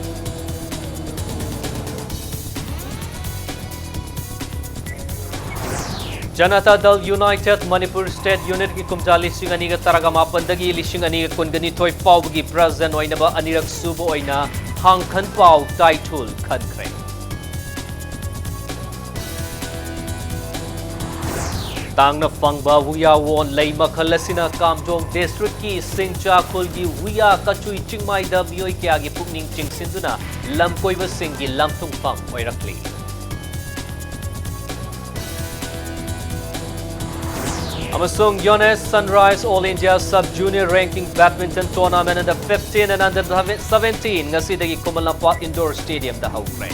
Janata Dal United Manipur State Unitꯀꯤ ꯀꯨꯝꯖꯥ ꯂꯤꯁꯤꯡ ꯑꯅꯤꯒ ꯇꯔꯥꯃꯥꯄꯟꯗꯒꯤ ꯂꯤꯁꯤꯡ ꯑꯅꯤꯒ ꯀꯨꯟꯒꯅꯤꯊꯣꯏ ꯐꯥꯎꯕꯒꯤ President ꯑꯣꯏꯅꯕ ꯑꯅꯤꯔꯛ ꯁꯨꯕ ꯑꯣꯏꯅ ꯍꯥꯡꯈꯟ ꯄꯥꯎ ꯇꯥꯏꯊꯨꯜ ꯈꯟꯈ꯭ꯔꯦ꯫ ꯇꯥꯡꯅ ꯐꯪꯕ ꯋꯨꯌꯥꯋꯣꯟ ꯂꯩ ꯃꯈꯜ ꯑꯁꯤꯅ ꯀꯥꯝꯖꯣꯡ Districtꯀꯤ ꯁꯤꯡꯆꯥ ꯈꯨꯜꯒꯤ ꯋꯨꯌꯥ ꯀꯆꯨꯏ ꯆꯤꯡꯃꯥꯏꯗ ꯃꯤꯑꯣꯏ ꯀꯌꯥꯒꯤ ꯄꯨꯛꯅꯤꯡ ꯆꯤꯡꯁꯤꯟꯗꯨꯅ ꯂꯝꯀꯣꯏꯕꯁꯤꯡꯒꯤ ꯂꯝꯊꯨꯡꯐꯝ ꯑꯣꯏꯔꯛꯂꯤ꯫ ꯑꯃꯁꯨꯡ Yonesh Sunrise All India Sub Junior Ranking Badminton Tournament Under fifteen and Under seventeen ꯉꯁꯤꯗꯒꯤ ꯈꯨꯃꯟ ꯂꯝꯄꯥꯛ Indoor Stadiumꯗ ꯍꯧꯈ꯭ꯔꯦ꯫